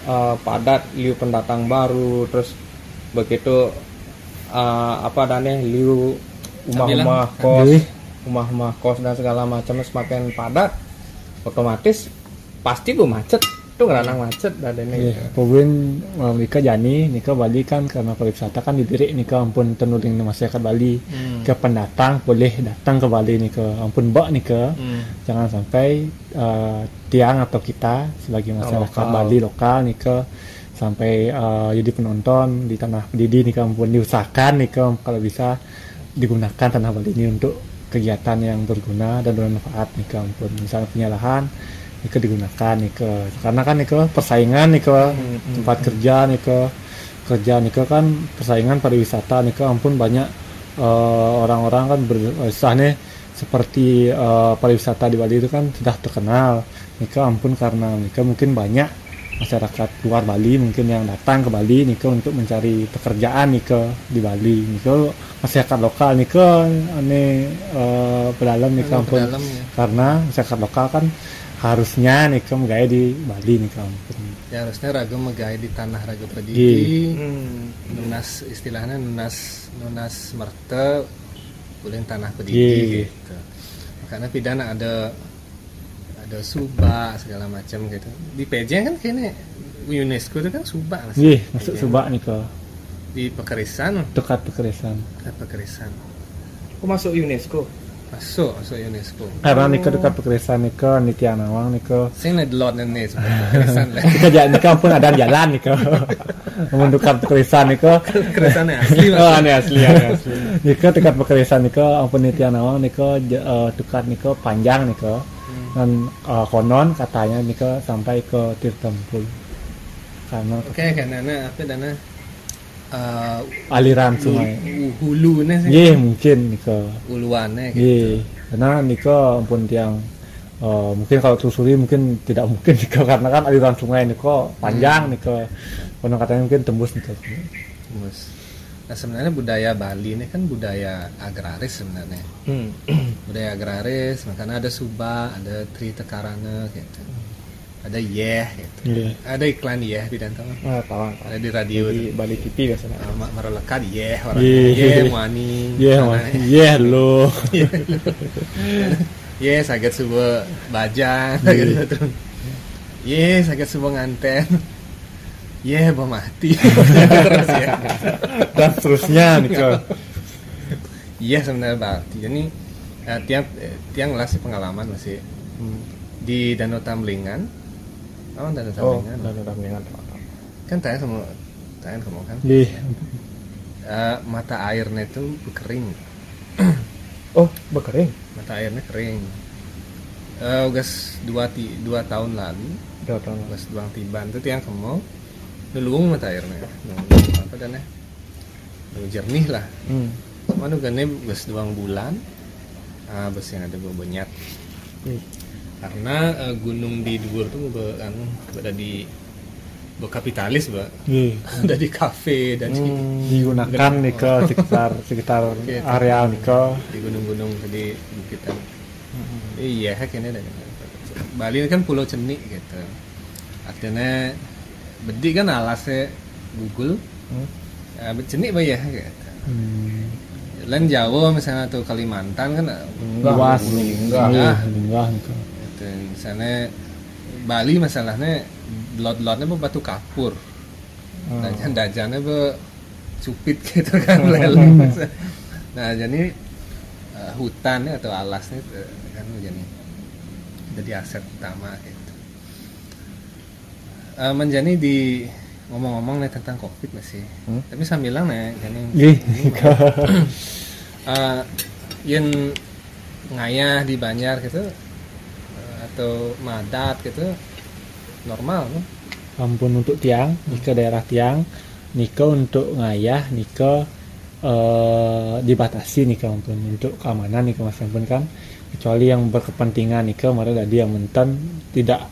eh, padat, liu pendatang baru, terus begitu eh, apa adanya liu rumah-rumah kos, Iya. Rumah-rumah kos dan segala macamnya semakin padat, otomatis pasti bu macet. Itu ngeranang macet dah dene. Iya, pokoknya eh, nika jani, nika Bali kan karena pariwisata kan didiri nika ampun tenuling masyarakat Bali ke pendatang boleh datang ke Bali nika ampun bak nika jangan sampai eh, tiang atau kita sebagai masyarakat Lokal. Bali lokal nika sampai eh, jadi penonton di tanah pendidi nika ampun diusahakan nika kalau bisa digunakan tanah Bali ini untuk kegiatan yang berguna dan bermanfaat nika ampun misalnya punya lahan nika digunakan nika karena kan nika persaingan nika tempat kerja nika kerja nika kan persaingan pariwisata nika ampun banyak eh, orang-orang kan ber, istilahnya seperti eh, pariwisata di Bali itu kan sudah terkenal nika ampun karena nika mungkin banyak masyarakat luar Bali mungkin yang datang ke Bali nika untuk mencari pekerjaan nika di Bali nika masyarakat lokal nika ane eh, pedalam nika ampun Pedalam, ya. Karena masyarakat lokal kan harusnya nika megaya di Bali nika ampun Ya harusnya raga megaya di tanah raga pedidi. Iya. Hmm. Nunas istilahnya nunas nunas merta uling tanah pedidi Iya. Gitu. Makanya pidana ada ada suba segala macam gitu. Di Pejeng kan kayaknya UNESCO itu kan suba masih. Iya, masuk suba nika Di Pakerisan. Tukad Pakerisan. Tukad Pakerisan. Oh, masuk UNESCO. Masuk, masuk UNESCO. Karena nika tukad Pakerisan nika nitiang nawang nika. Sing ne delot ne ne Pakerisan lah. Nika ja nika ampun ada jalan nika. Mun tukad Pakerisan nika. Pakerisan ne asli. Oh, ini asli, ini asli. Nika tukad Pakerisan nika ampun nitiang nawang nika eh, tukad nika panjang nika. Hmm. Dan eh, konon katanya nika sampai ke Tirtempul. Karena Oke, karena apa dana uh, aliran sungai. Hulu nih sih. Iya, mungkin nika. Uluannya gitu. Iya. Karena nika ampun tiang uh, mungkin kalau telusuri mungkin tidak mungkin nika karena kan aliran sungai nika panjang hmm. Nika. Konon katanya mungkin tembus nika. Tembus. Nah, sebenarnya budaya Bali ini kan budaya agraris sebenarnya. Hmm. Budaya agraris, makanya ada suba, ada tri tekarana gitu. Hmm. Ada yeh gitu. Yeah. Ada iklan yeh di Dantong. Ah, tahu. Ada di radio. Di Bali T V biasanya. Ah, maralekat yeh orang. Yeah. Yeh mani. Yeh mani. Yeh lo. Yeh saget suba bajang gitu. Yeh saget suba nganten. Yeh ba mati. Terus ya. Dan seterusnya nih. Iya sebenarnya berarti. Jadi uh, tiang uh, tiang lah si pengalaman masih hmm. Di Danau Tamlingan. Oh, Danau Tamlingan. Oh, Danau Tamlingan. Kan tanya sama tanya sama kan. Iya. Uh, mata airnya itu berkering. Oh, berkering. Mata airnya kering. Uh, ugas dua ti, dua tahun lalu. Dua tahun. Ugas dua tiban itu tiang kemo. Nulung mata airnya. Nulung apa dan ya? Jernih lah. Hmm. Mana gane ugas dua bulan. Ah, bes yang ada bebenyat. Hmm. Karena uh, gunung di Dugur tuh be, anu, ada di be kapitalis ba. Hmm. Dari kafe dan hmm. Digunakan nih ke sekitar sekitar okay, area nih ke di gunung-gunung tadi bukitan. Hmm. Iya, kayaknya ada. Bali ini kan pulau cenik gitu. Artinya bedik kan alasnya Google. Hmm. Ya, cenik ba ya gitu. Hmm. Lain Jawa misalnya atau Kalimantan kan luas, linggah, linggah gitu. Misalnya Bali masalahnya lot-lotnya batu kapur. Hmm. Dajan-dajannya be cupit gitu kan lele. Nah, jadi uh, hutan atau alasnya uh, kan jadi jadi aset utama gitu. Uh, menjadi di ngomong-ngomong nih tentang covid masih. Hmm? Tapi sambilang nih jadi uh, yang ngayah di Banjar gitu uh, atau madat gitu normal kan? Ampun untuk tiang, jika daerah tiang nika untuk ngayah nika uh, dibatasi nika ampun untuk keamanan nika masih ampun kan kecuali yang berkepentingan nika mara dadi yang menten tidak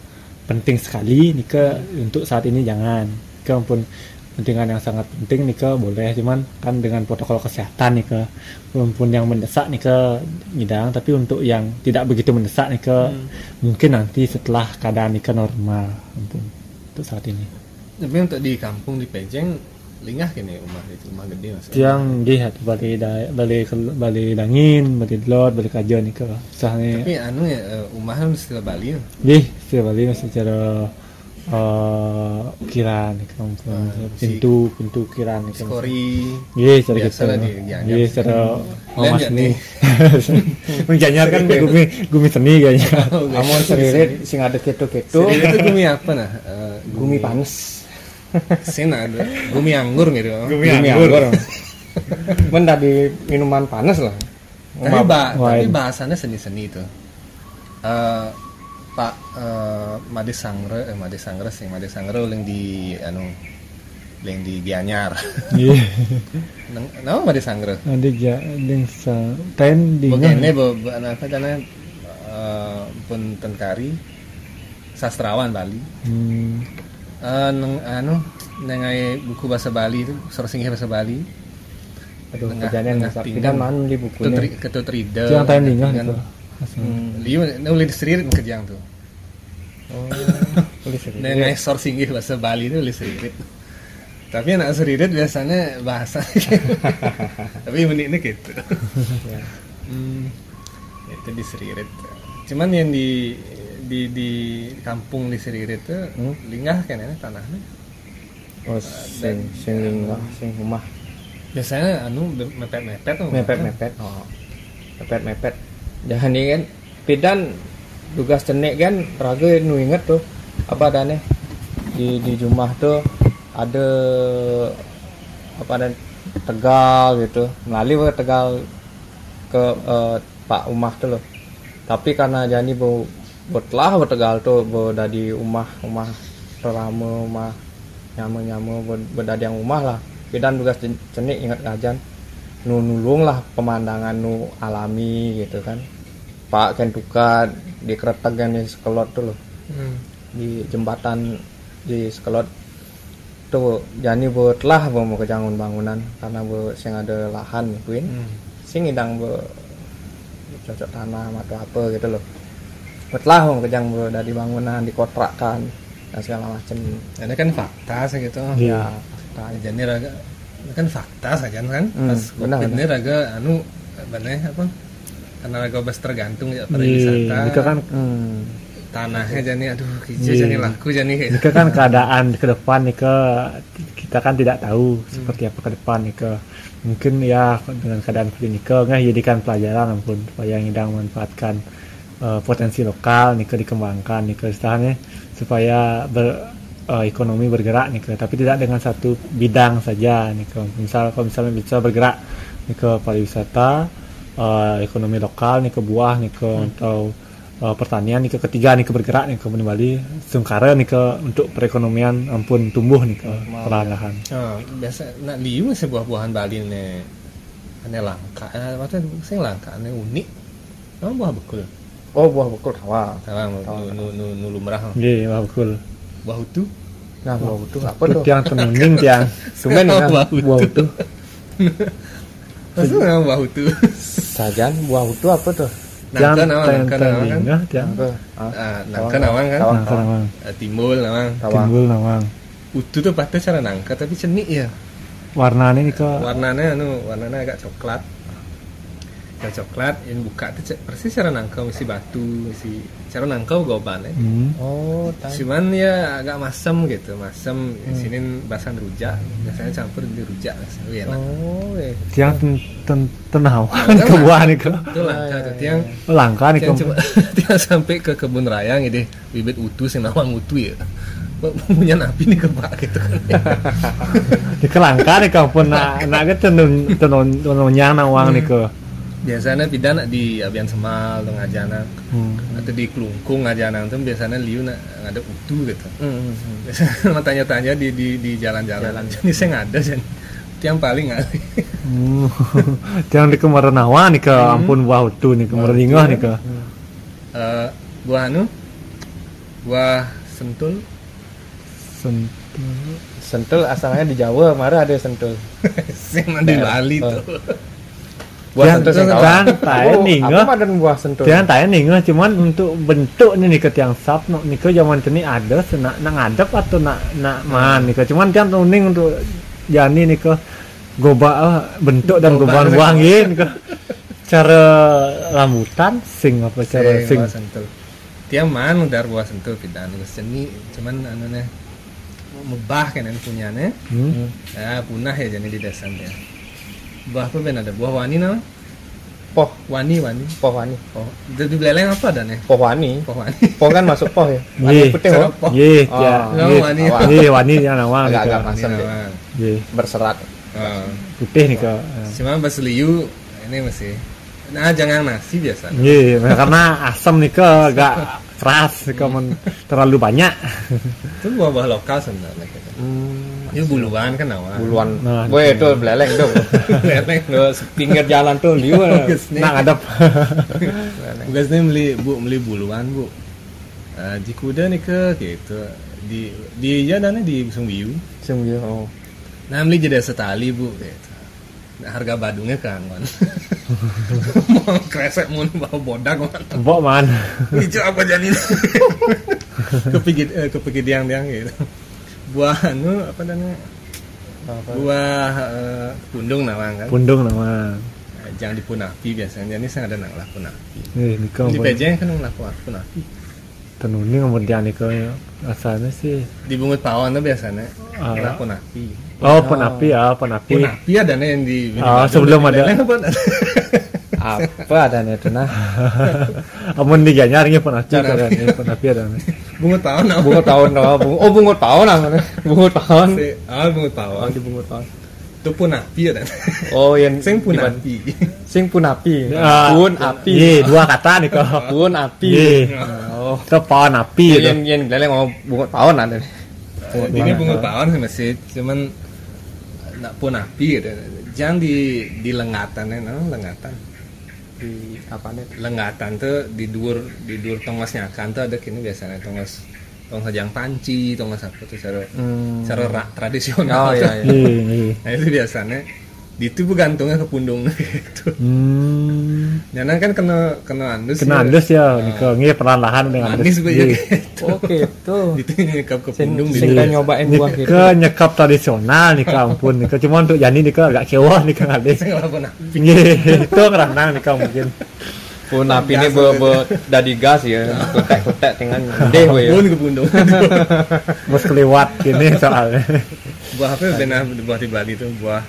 penting sekali nika untuk saat ini jangan nika ampun kepentingan yang sangat penting nika boleh cuman kan dengan protokol kesehatan nika ampun yang mendesak nika ngidang tapi untuk yang tidak begitu mendesak nika hmm. Mungkin nanti setelah keadaan nika normal ampun untuk saat ini. Tapi untuk di kampung di Pejeng lingah kini rumah itu rumah gede mas. Tiang gih balik balik balik dangin balik delot balik kerja nih ke sah nih. Tapi anu ya eh, rumah kan istilah Bali ya. Gih istilah Bali masih cara uh, eh, ukiran nih kampung uh, ah, pintu si pintu ukiran nih. Skori. Gih cara gitu. Gih cara Mas ni. Menjanyar kan gumi gumi seni kayaknya. Amun siririt sing ada keto-keto. Siririt itu gumi apa nah? Uh, gumi, gumi panas. Sing ada gumi anggur gitu. Gumi, gumi anggur. Anggur. Men dari minuman panas lah. Tapi, ba tapi bahasannya seni-seni itu. Uh, Pak uh, Made Sangre, eh Made Sangre sih, Made Sangre yang di anu yang di Gianyar. Iya. Nang, nama Made Sangre? Ada ja, ding sa, tain di. Begini bu, bu, apa karena uh, pun tengkari sastrawan Bali. Hmm. Uh, neng, anu, nengai buku bahasa Bali itu, sorsinggih bahasa Bali. Aduh, kerjanya nggak sakti dan mana di buku. Ketut Rida. Yang tain di nggak itu. Hmm, iya, nulis sendiri kerjaan tuh. Oh, tulis sendiri. Nah, ngesor singgih bahasa Bali itu tulis sendiri. Tapi anak sendiri biasanya bahasa. Tapi meni ini gitu. Ya. Hmm, itu di Seririt. Cuman yang di di di kampung di Seririt itu hmm? Linggah kan ini tanahnya. Oh, sing sing linggah, sing umah. Biasanya anu mepet-mepet tuh. Mepet-mepet. Oh. Mepet-mepet. Jani kan pidan dugas cenik kan raga nu inget tuh apa adanya di di jumah tuh ada apa ada tegal gitu. Melalui ke tegal ke eh, pak umah tuh loh. Tapi karena jani bu buatlah betegal tuh bu dadi umah umah terama umah nyama-nyama bu, bu dadi yang umah lah. Pidan dugas cen- cenik inget ngajan nu nulung lah pemandangan nu alami gitu kan. Pak kan tukar di kereteg yang di sekelot tuh loh. Hmm. Di jembatan di sekelot tuh jani buatlah bu mau kejangun bangunan karena bu sing ada lahan kuin. Hmm. Sing idang bu cocok tanah atau apa gitu loh. Buatlah bu kejang bu dari bangunan dikontrakkan dan segala macem. Ada kan fakta sih gitu. Iya. Ya, fakta aja. Jadi raga kan fakta saja kan. Hmm, Pas benar, covid ini benar. Raga anu apa nih apa karena raga bas tergantung ya Iya, pariwisata. Nika kan Hmm. Tanahnya jadi aduh kija Iya. jadi laku jadi kayak Nika kan keadaan ke depan Nika kita kan tidak tahu seperti apa ke depan Nika. Mungkin ya dengan keadaan seperti Nika nggak jadikan pelajaran ampun supaya ngidang manfaatkan eh, potensi lokal Nika dikembangkan Nika istilahnya supaya ber, eh, ekonomi bergerak Nika tapi tidak dengan satu bidang saja Nika. Misal kalau misalnya bisa bergerak Nika pariwisata eh, ekonomi lokal Nika buah Nika atau eh, pertanian Nika ketiga Nika bergerak Nika kembali sungkara Nika untuk perekonomian ampun tumbuh Nika perlahan-lahan. Oh, biasa nak liu sih buah-buahan Bali nih. Aneh langka, eh, maksudnya sing langka, aneh unik. Emang buah bekul. Oh buah bekul kawa. Salah nu nu nu, nu lumrah. Iya, wah betul. Buah utu. Nah buah utu apa Itu tuh? tiang tenun ning tiang. Tumben ya Buah buah utu. Maksudnya emang buah utu. Sajan buah utu apa tuh? Nangka nama, nangka nama kan. Tengah tiang. Apa? Ah, Ah, nangka nama kan. Tawang, Nangka tawang. nawang. Eh, timbul nama. Tawang. Timbul nawang. Utu tuh patut cara nangka tapi cenik ya. Warnanya nih ke Warnanya anu, warnanya agak coklat. Agak coklat, yang buka tuh ce- persis cara nangka misi batu, misi cara nangka goban ya. hmm. Oh, tang. Cuman ya agak masem gitu, masem. Sini basan rujak, biasanya campur di rujak, lebih enak. Oh, eh. Tiang ten, ten, tenawan ke buah nih ke Itu langka tuh tiang. Langka nih Tiang ke coba tiang sampai ke kebun raya gitu, bibit utu sing nawang utu ya. Punya napi nih ke pak gitu kan. Di kelangka nih kampun nak nak ke tenun tenun tenun yang nawang nih ke. Biasanya pidan nak di Abian Semal tuh ngajana Hmm. atau di Kelungkung ngajana tuh biasanya liu nak ada utu gitu. Hmm, hmm, hmm. Biasanya tanya-tanya di di di jalan-jalan. Jadi saya nggak ada sih. Tiang paling nggak. Hmm. Tiang di kemarin nawang nih ke ampun buah utu nih kemarin nih ke. Eh, buah anu, buah sentul, Sentul. Sentul asalnya di Jawa, mara ada sentul. sing di Bali tuh. Buah Tiang sentul sing tiang kawan. tae Oh, nih apa nggak. Madan buah sentul? Tiang tae nih nggak cuman untuk bentuk nih ke tiang sap no nih ke zaman teni ada senak nak ngadep atau nak nak man nih ke cuman tiang tuning untuk jani nih ke goba eh, bentuk dan Goba goban nih. Buah nih ke cara rambutan sing apa cara Sing, sing. Buah sentul. Tiang man udah buah sentul pidan, seni cuman anu nih mebah kan punyanya. Hmm. Ya punah ya jadi di desa dia. Buah apa ben ada buah wani nama? Poh, Wani wani. poh wani. Oh, di di Buleleng apa ada nih? Poh wani. Buah wani. Poh kan masuk poh ya. Iya. Putih oh. Poh. Iya, Oh. ya. Nama Iya. wani. Awal. Iya, wani yang nawang Agak-agak nih ke. masam deh. Nama. Iya. Berserat. Oh. Putih nih ke. Cuma pas liu ini masih nah jangan nasi biasa. Iya, karena asam nih ke agak keras nih ke men- terlalu banyak. Itu buah-buah lokal sebenarnya gitu. Hmm. Ini buluan kan awal. Buluan. Nah, Weh itu Buleleng tuh. Buleleng. Terus pinggir jalan tuh liu. Bagus nih. Nak ngadep. Bagus nih beli bu beli buluan bu. Eh, di kuda nih ke gitu di di ya dan di Sungbiu. Sungguh oh. Nah beli jadi setali bu gitu. Nah, harga badungnya kan man. Mau kresek mau bawa bodak man. Mbok man. Hijau apa jadi? Kepikir eh, kepikir diang-diang gitu. Buah anu apa namanya? Apa? Buah eh, pundung nawang kan. Pundung nama. Nah, jangan dipunapi biasanya. Ini saya ada nang lah punapi. Nih, nikah. Di pejeng kan nang lah punapi. Tenuni kemudian nika asalnya sih. Di Bungut Pawon tuh biasanya. Ah. Lah, Punapi. Oh, Punapi ya, Punapi. Punapi ada nih yang di Ah, sebelum ada. Apa? Apa adanya itu nah? Amun di Gianyar ini Punapi Punapi. Ada nih, Punapi ada nih. Bungut Pawon apa? Bungut Pawon, oh, bungut, oh, Bungut Pawon namanya. Bungut Pawon. Si, ah, Bungut Pawon. Oh, di Bungut Pawon. Itu Punapi ada. Oh, yang Sing di mana? Punapi. Sing Punapi. Ah, Pun api. Iya, dua kata nih kok. Pun api. Iya. Oh. Ke Pawon Api Iya, gitu. Yang yang lain mau Bungut Pawon ada nih. Ini Bungut Pawon sih masih, cuman nak Punapi gitu. Jangan di di Lengatan ya, no? Lengatan. Di apa nih? Lengatan tuh di dur di dur tongos nyakan tuh ada kini biasanya tongos tongos sajang panci, tongos apa tuh cara Hmm. cara ra- tradisional. Oh iya, iya. Iya, iya. Nah, itu biasanya di itu gantungnya ke pundung gitu. Hmm. Nyana kan kena kena andus. Kena Ya. andus ya, nika nggih perlahan-lahan dengan andus. Manis banyak Iya. gitu. Oke, tuh. Di itu nyekap ke Sing- pundung sing gitu. Kan nyobain buah gitu. Nika nyekap tradisional nika ampun nika. Cuma untuk Jani nika agak kewah nika ngalih. Saya nggak pernah. Nggih, itu ngerandang nika mungkin. Pun api ini be, be dadi gas ya. Kutek-kutek dengan deh we ya. Pun ke pundung. Bos keliwat gini soalnya. Buah apa benar buah di Bali tuh buah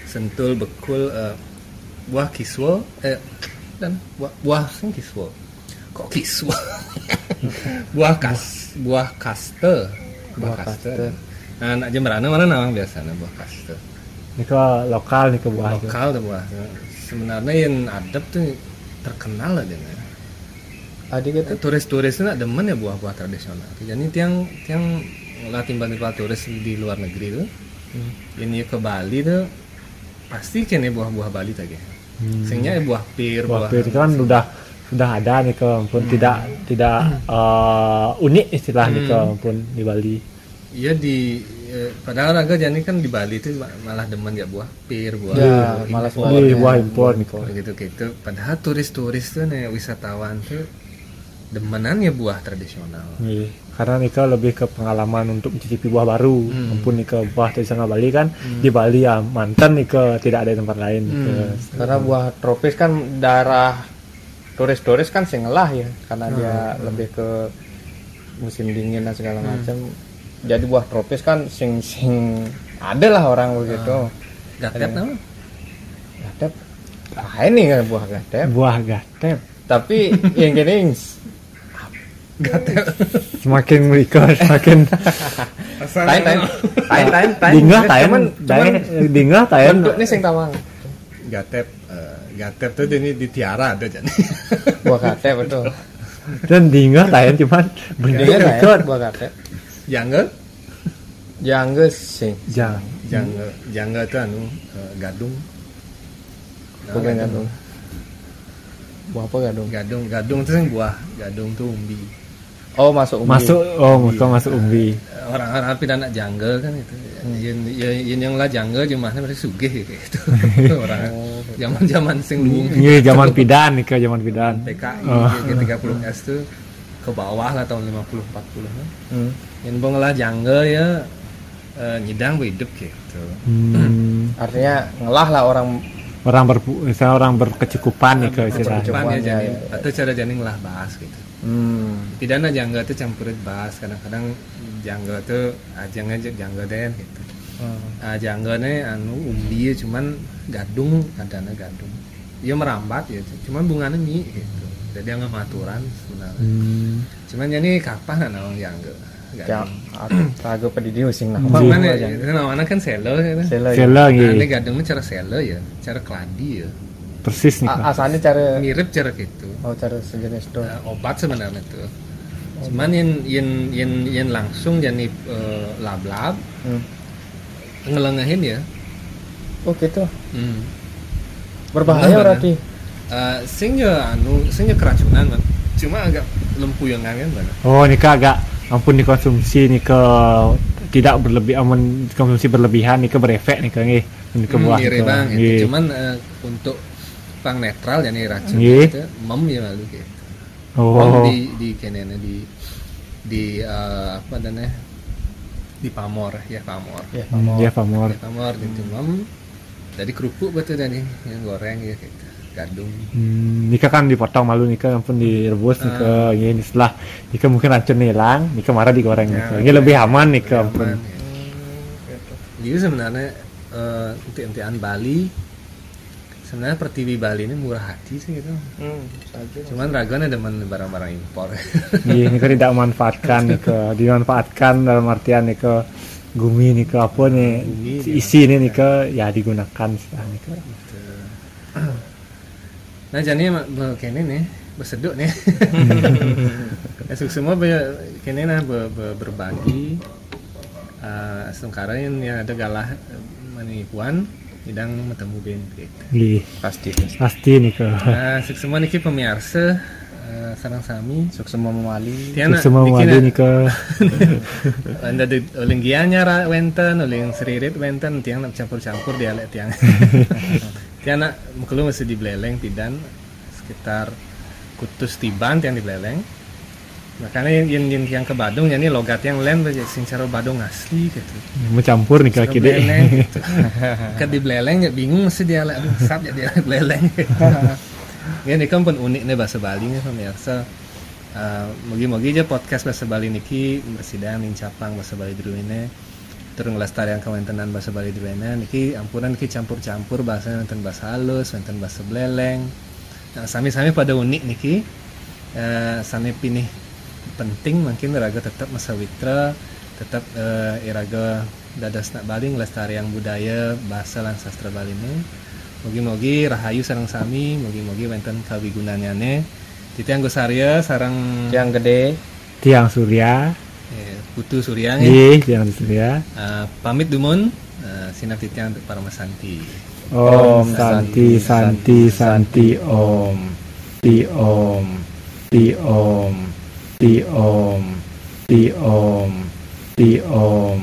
sentul bekul eh, buah kiswo eh dan buah buah sing kiswo. Kok kiswo? Buah kas buah kaste. Buah Buah kaste. kaste. Nah, anak Jemberana mana nama biasanya buah kaste? Nika lokal nika buah itu. Lokal tuh buah. Sebenarnya yang adep tuh terkenal aja nih. Tadi gitu. Turis-turis itu nak demen ya buah-buah tradisional. Jadi tiang tiang lah timbang-timbang turis di luar negeri tuh, ini ke Bali tuh pasti kene buah-buah Bali tadi. Singnya buah pir, Buah pir itu kan sudah sudah ada nih ke ampun tidak tidak eh, unik istilah nih ke ampun di Bali. Iya di eh, padahal raga jani kan di Bali tuh ma- malah demen ya buah pir, buah Ya, impor. malas Iya, banget. Buah impor nih. Gitu gitu. Padahal turis-turis tuh nih wisatawan tuh demenan ya buah tradisional. Iya. Karena nika lebih ke pengalaman untuk mencicipi buah baru. Ampun nika buah tradisional Bali kan di Bali ya mantan nika tidak ada di tempat lain. Nika. Karena buah tropis kan daerah turis-turis kan sing ngelah ya, karena dia lebih ke musim dingin dan segala macam. Jadi buah tropis kan sing sing ada lah orang begitu. Gatep nama? Gatep. Ah, ini kan buah gatep. Buah gatep. Tapi yang gini Gatep. Semakin melikot, semakin Tain tain tain tain tain. dingah tain, Cuman, tain, cuman dingah tain. Bentuknya sing tawang. Gatep eh, gatep tuh ini di Tiara ada jani. Buah gatep betul. Dan dingah tain cuman Dia bentuknya tain melikot. Buah gatep. Janggal? Jangge sih. Jang. Janggal, janggal tuh anu eh, gadung. Bukan gadung. Buah apa gadung? Gadung, gadung tuh yang buah, gadung tuh umbi. Oh, masuk umbi. Masuk, oh, masuk masuk umbi. Orang-orang pidana janggal kan itu. Yen, yen, yen yang lah janggal jumahnya masih sugih ya kayak gitu. Orang zaman-zaman sing luwung Ini zaman pidan nih ke zaman pidan. P K I Oh. G tiga puluh S tuh ke bawah lah tahun lima puluh empat puluh kan. Hmm. Yang bang lah janggal ya eh, nyidang hidup gitu. Hmm, Artinya ngelah lah orang orang berpu, misalnya orang berkecukupan nih ke Kecukupan istilahnya. ya ya, jadi ya. Atau cara jani ngelah bahas gitu. hmm. Pidana janggal tuh campurin bahas kadang-kadang janggal tuh aja aja janggal deh gitu. Hmm. Ah, janggalnya anu umbi ya, cuman gadung adanya gadung. Ya merambat ya, cuman bunganya nyi gitu. Jadi yang maturan sebenarnya. Hmm. Cuman ya ini kapan anak orang janggal. Ya, Gadung. aku kagak pedidi sing nah. Cuman Bang, ya, aja. itu namanya kan selo ya. Kan? Selo ya. Selo Nah, gitu. Ini gadungnya cara selo ya, cara keladi ya. Persis nih. A- Kak. Asalnya cara Mirip cara gitu. Oh, cara sejenis tuh. Eh, obat sebenarnya tuh. Cuman yang yang yang yang langsung jadi eh, lablab Hmm. ngelengehin ya. Oh, gitu. Hmm. Berbahaya Bener, berarti. Eh, sing ya anu, sing ya keracunan man. Cuma agak lempuyangan kan mana. Oh, nika agak ampun dikonsumsi nika tidak berlebih amun konsumsi berlebihan nika berefek nika nggih. Nika Hmm, buah mirip nika. bang gitu. Nggih. Cuman eh, untuk pang netral jadi racun Nggih. Itu mem ya lalu gitu. Oh. Mem di di kenene di di eh, apa namanya di pamor ya pamor. Ya, Hmm, ya pamor. Ya pamor gitu mem. Jadi kerupuk betul dah nih yang goreng ya gitu. gadung. Hmm, nika kan dipotong malu nika, ampun direbus nika. Ini setelah nika mungkin racun hilang, nika marah digoreng nika. Ini lebih aman nika, ampun. Jadi sebenarnya eh, enti-entian Bali, sebenarnya pertiwi Bali ini murah hati sih gitu. Hmm, saja. Cuman raganya demen barang-barang impor. Iya, nika tidak manfaatkan nika, dimanfaatkan dalam artian nika gumi nika apa nih, isi ini nika ya digunakan setelah nika. Nah, jadi mak be- kene nih, beseduk nih. Ya, suksma be, kene nah be, be, berbagi. Eh, sementara yang, yang ada galah eh, menipuan, idang bertemu ben gitu. Iya, Pasti. pasti nika. Nah, suksma niki pemirsa eh, sareng sami. Suksma mawali. Tiang nak Semua bikin wali nak- nika. Anda di uling Gianyar wenten, uling Sririt wenten, tiang nak campur-campur dialek tiang. Tiang nak mengkelu mesti di Beleleng pidan sekitar kutus tiban tiang di Beleleng. Makanya yang yang yang ke Badung, jadi logat yang lain sing cara Badung asli gitu. Mencampur nika kide. Beleleng gitu. Ke di Beleleng ya bingung mesti dialek, aduh, sap ya dialek Beleleng. Ya, ini kan pun unik nih bahasa Bali nih pemirsa. Eh, mugi-mugi aja podcast bahasa Bali niki bersidang nincapang bahasa Bali dulu ini. Terus ngelestarian kewentenan bahasa Bali dulu ini. Niki ampunan niki campur-campur bahasa, wenten bahasa halus, wenten bahasa Beleleng. Nah, sami-sami pada unik niki. Eh, sami pinih penting mungkin raga tetap masawitra, tetap eh, iraga dados nak Bali ngelestarian budaya, bahasa lan sastra Bali ini. Mugi-mugi rahayu sareng sami, mugi-mugi wenten kawigunannyane. Titiang Gus Arya sareng Yang gede. Tiang Surya. eh, Putu Surya nggih. Iya, Tiang Surya. Eh, pamit dumun, eh, sinah titiang Parama Santi. Om Santi Santi Santi Om. Ti Om. Ti Om. Ti Om. Ti Om. Ti Om.